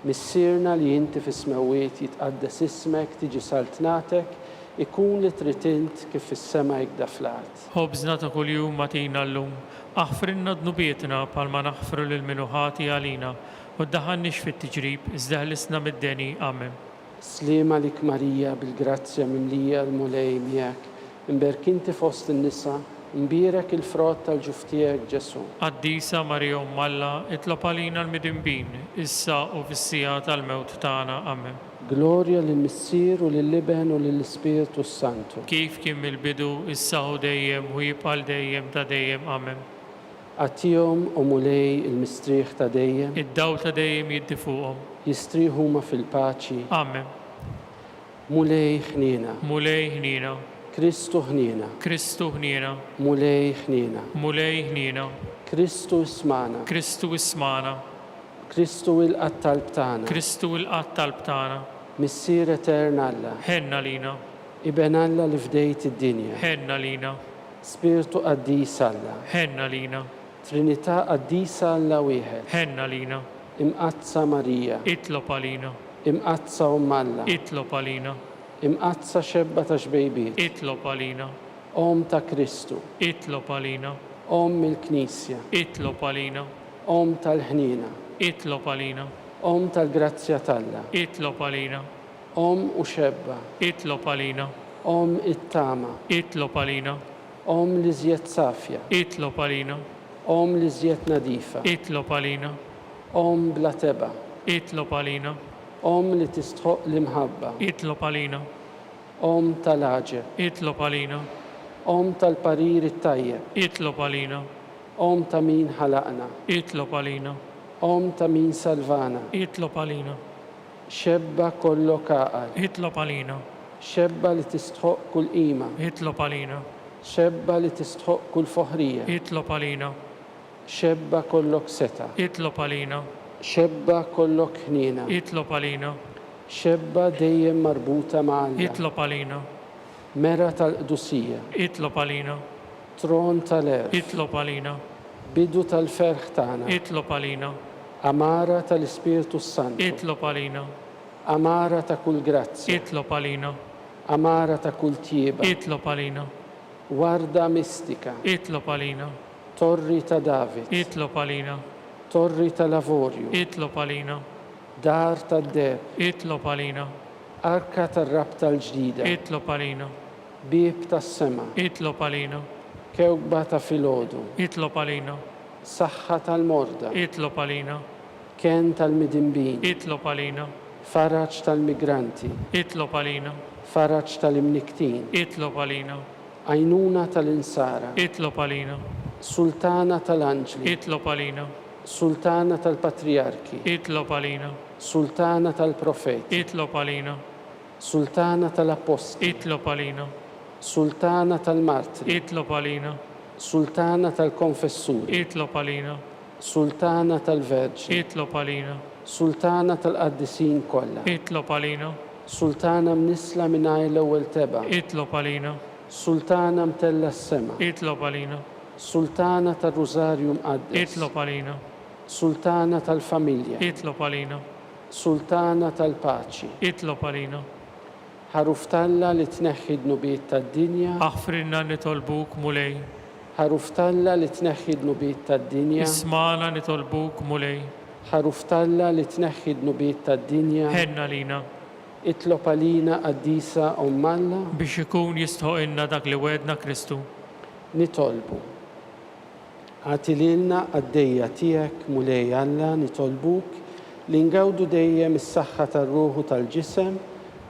Missierna li inti fis-smewwiet jitqaddes ismek tiġi saltnatek ikun li trid int kif fis-sema ikda fl-art. Ħobżna ta' kuljum agħtina llum. Aħfrilna dnubietna bħalma naħfru lil min hu ħati għalina. U ddaħħalniex fit-tiġrib, iżda ħlisna mid-deni. Amen. Sliem għalik Marija bil-grazzja mimlija l-Mulej miegħek, imberk inti fost in-nisa, mbierek il-frott tal-ġuf tiegħek Ġesù. Qaddisa Marija Omm Alla, itlob għalina l-midinbin, issa u fis-siegħa tal-mewt tagħna. Amen. Glorja lill-Missier u lill-Iben u lill-Ispirtu s-Santu. Kif kien mill-bidu, issa u dejjem, u jibqa' għal dejjem ta' dejjem. Amen. Agħtihom, o Mulej, il-mistrieħ ta' dejjem. Id-dawl ta' dejjem jiddi fuqhom. Jistrieħu huma fil-paċi. Amen. Mulej, ħniena. Mulej, ħniena. Kristu, ħniena. Kristu, ħniena. Mulej, ħniena. Mulej, ħniena. Kristu, ismagħna. Kristu, ismagħna. Kristu ilqa' t-talb tagħna. Kristu ilqa' t-talb tagħna. Missier etern Alla. Ħenn għalina. Iben Alla li fdejt id-dinja. Ħenn għalina. Spirtu qaddis Alla. Ħenn għalina. Trinità qaddisa Alla wieħed. Ħenn għalina. Imqaddsa Marija. Itlob għalina. Imqaddsa Omm Alla. Itlob għalina. Imqaddsa xebba ta' xbejbiet. Itlob għalina. Omm ta' Kristu. Itlob għalina. Omm il-Knisja. Itlob għalina. Omm tal-ħniena. Itlob għalina. Omm tal-grazzja t'Alla. Itlob għalina. Omm u xebba. Itlob għalina. Omm it-tama. Itlob għalina. Omm l-iżjed safja. Itlob għalina. Omm l-iżjed nadifa. Itlob għalina. Omm bla tebgħa. Itlob għalina. Omm li tistħoqq l-imħabba. Itlob għalina. Omm tal-għaġeb. Itlob għalina. Omm tal-parir it-tajjeb. Itlob għalina. Omm ta' min ħalaqna. Itlob għalina. Omm ta' min salvana. Itlob għalina. Xebba kollok għaqal. Itlob għalina. Xebba li tistħoqq kull qima. Itlob għalina. Xebba li tistħoqq kull foħrija. Itlob għalina. Xebba kollok setgħa. Itlob għalina. Xebba kollok ħniena. Itlob għalina. Xebba dejjem marbuta ma' Alla. Itlob għalina. Mera tal-qdusija. Itlob għalina. Tron tal-għerf. Itlob għalina. Bidu tal-ferħ tagħna. Itlob għalina. Għamara tal-Ispirtu s-Santu. Itlob għalina. Għamara ta' kull grazzja. Itlob għalina. Għamara ta' kull tjieba. Itlob għalina. Warda mistika. Itlob għalina. Torri ta' David. Itlob għalina. Torri tal-avorju. Itlob għalina. Dar tad-deheb. Itlob għalina. Arka tar-rabta l-ġdida. Itlob għalina. Bieb tas-sema. Itlob għalina. Kewkba ta' filgħodu. Itlob għalina. Saħħa tal-morda. Itlob għalina. Kenn tal-midinbin. Itlob għalina. Faraġ tal-migranti. Itlob għalina. Faraġ tal-imnikktin. Itlob għalina. Għajnuna tal-insara. Itlob għalina. Sultana tal-anġli. Itlob għalina. Sultana tal-patrijarki. Itlob għalina. Sultana tal-profeti. Itlob għalina. Sultana tal-Appostli. Itlob għalina. Sultana tal-Martri. Itlob għalina. Sultana tal-Konfessuri. Itlob għalina. Sultana tal-Verġni. Itlob għalina. Sultana tal-Qaddisin kollha. Itlob għalina. Sultana mnissla mingħajr l-ewwel tebgħa. Itlob għalina. Sultana mtellgħa s-sema. Itlob għalina. Sultana tar-Rużarju Mqaddes. Itlob għalina. Sultana tal-Familja. Itlob għalina. Sultana tal-paċi. Itlob għalina. Ħaruf t'Alla li tneħħi d-dnubiet tad-dinja. Aħfrilna nitolbuk, Mulej. Ħaruf t'Alla li tneħħi d-dnubiet tad-dinja. Ismagħna nitolbuk, Mulej. Ħaruf t'Alla li tneħħi d-dnubiet tad-dinja. Ħenn għalina. Itlob għalina Qaddisa Omm Alla. Biex ikun jistħoqilna dak li wegħdna Kristu. Nitolbu. Agħti lilna qaddejja tiegħek, Mulej Alla, nitolbuk li ngawdu dejjem is-saħħa tar-ruħ u tal-ġisem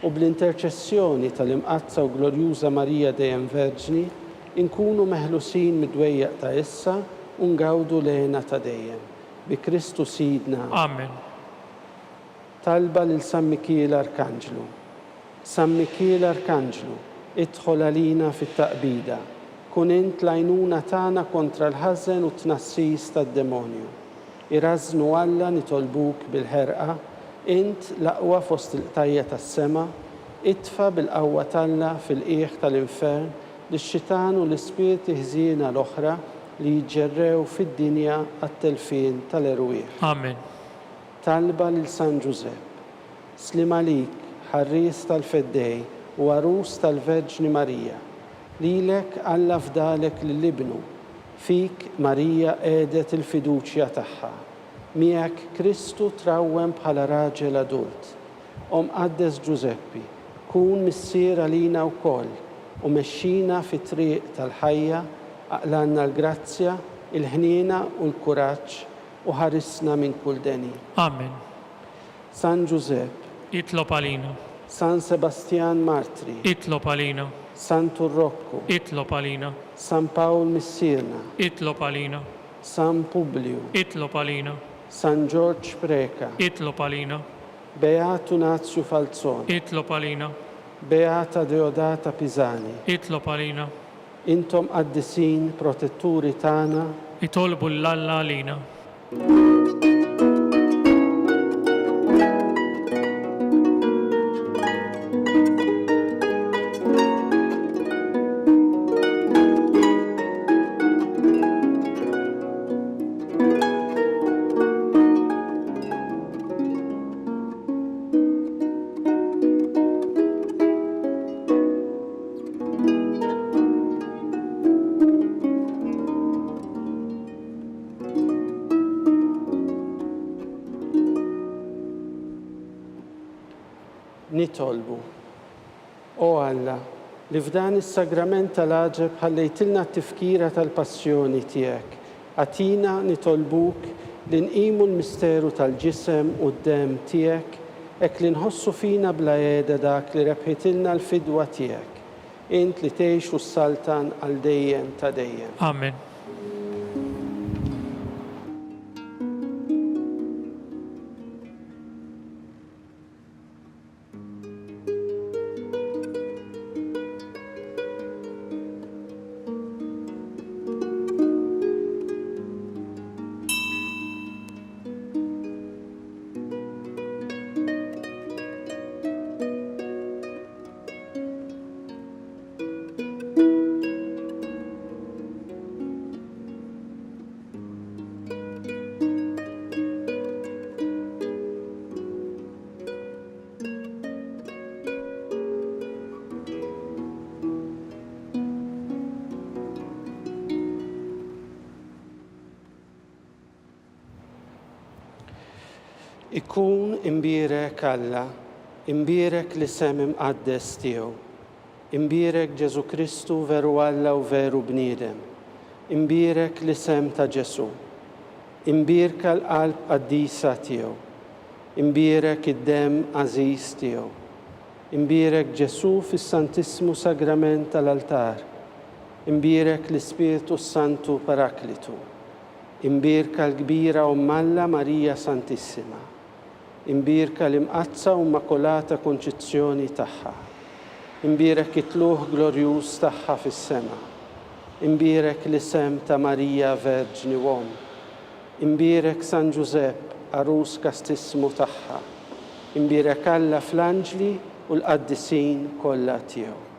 u bl-interċessjoni tal-Imqaddsa u Glorjuża Marija Dejjem Verġni, inkunu meħlusin mid-dwejjaq ta' issa u ngawdu l-hena ta' dejjem. Bi Kristu Sidna. Amen. Talba lil San Mikiel Arkanġlu. San Mikiel Arkanġlu, idħol għalina fit-taqbida. Kun int l-għajnuna tagħna kontra l-ħażen u t-tnassis tad-demonju. Irażżnu Alla nitolbuk bil-ħerqa, int, l-aqwa fost il-qtajja' tas-sema, itfa' bil-qawwa t'Alla fil-qiegħ tal-infern lix-xitan u l-ispirti ħżiena l-oħra li jiġġerrew fid-dinja għat-telfien tal-erwieħ. Amen. Talba lil San Ġużepp. Sliem għalik, ħarries tal-Feddej u għarus tal-Verġni Marija. Lilek Alla fdalek lil Ibnu. Fik Marija qiegħdet il-fiduċja tagħha. Miegħek Kristu trawwem bħala raġel adult. O Mqaddes Ġużeppi, kun missier għalina wkoll u mexxina fit-triq tal-ħajja, aqlgħalna l-grazzja, il-ħniena u l-kuraġġ u ħarisna minn kull deni. Amen. San Ġużepp. Itlob għalina. San Sebastjan Martri. Itlob għalina. Santu Rokku. Itlob għalina. San Pawl Missierna. Itlob għalina. San Publju. Itlob għalina. San Ġorġ Preca. Itlob għalina. Beatu Nazju Falzon. Itlob għalina. Beata Deodata Pisani. Itlob għalina. Intom qaddisin protetturi tagħna. Itolbu 'l Alla għalina. Nitolbu. O Alla, li f'dan is-sagrament tal-għaġeb ħallejtilna t-tifkira tal-passjoni tiegħek, agħtina, nitolbuk, li nqimu l-misteru tal-ġisem u d-demm tiegħek, hekk li nħossu fina bla qiegħda dak li rebħitilna l-fidwa tiegħek, int li tgħix u ssaltan għal dejjem ta' dejjem. Amen. Ikun imbierek Alla, imbierek l-isem imqaddes tiegħu. Imbierek Ġesù Kristu veru Alla u veru bniedem. Imbierek l-isem ta' Ġesù. Imbierka l-qalb qaddisa tiegħu. Imbierek id-demm għażiż tiegħu. Imbierek Ġesù fis-Santissmu Sagrament tal-Altar. Imbierek l-Ispirtu s-Santu Paraklitu. Imbierka l-kbira Omm Alla Marija Santissima. Imbierka l-Imqaddsa u Immakolata Kunċizzjoni tagħha. Imbierek it-tlugħ glorjuż tagħha fis-sema. Imbierek l-isem ta' Marija Verġni u Omm. Imbierek San Ġużepp, għarus kastissmu tagħha. Imbierek Alla fl-anġli u l-qaddisin kollha tiegħu.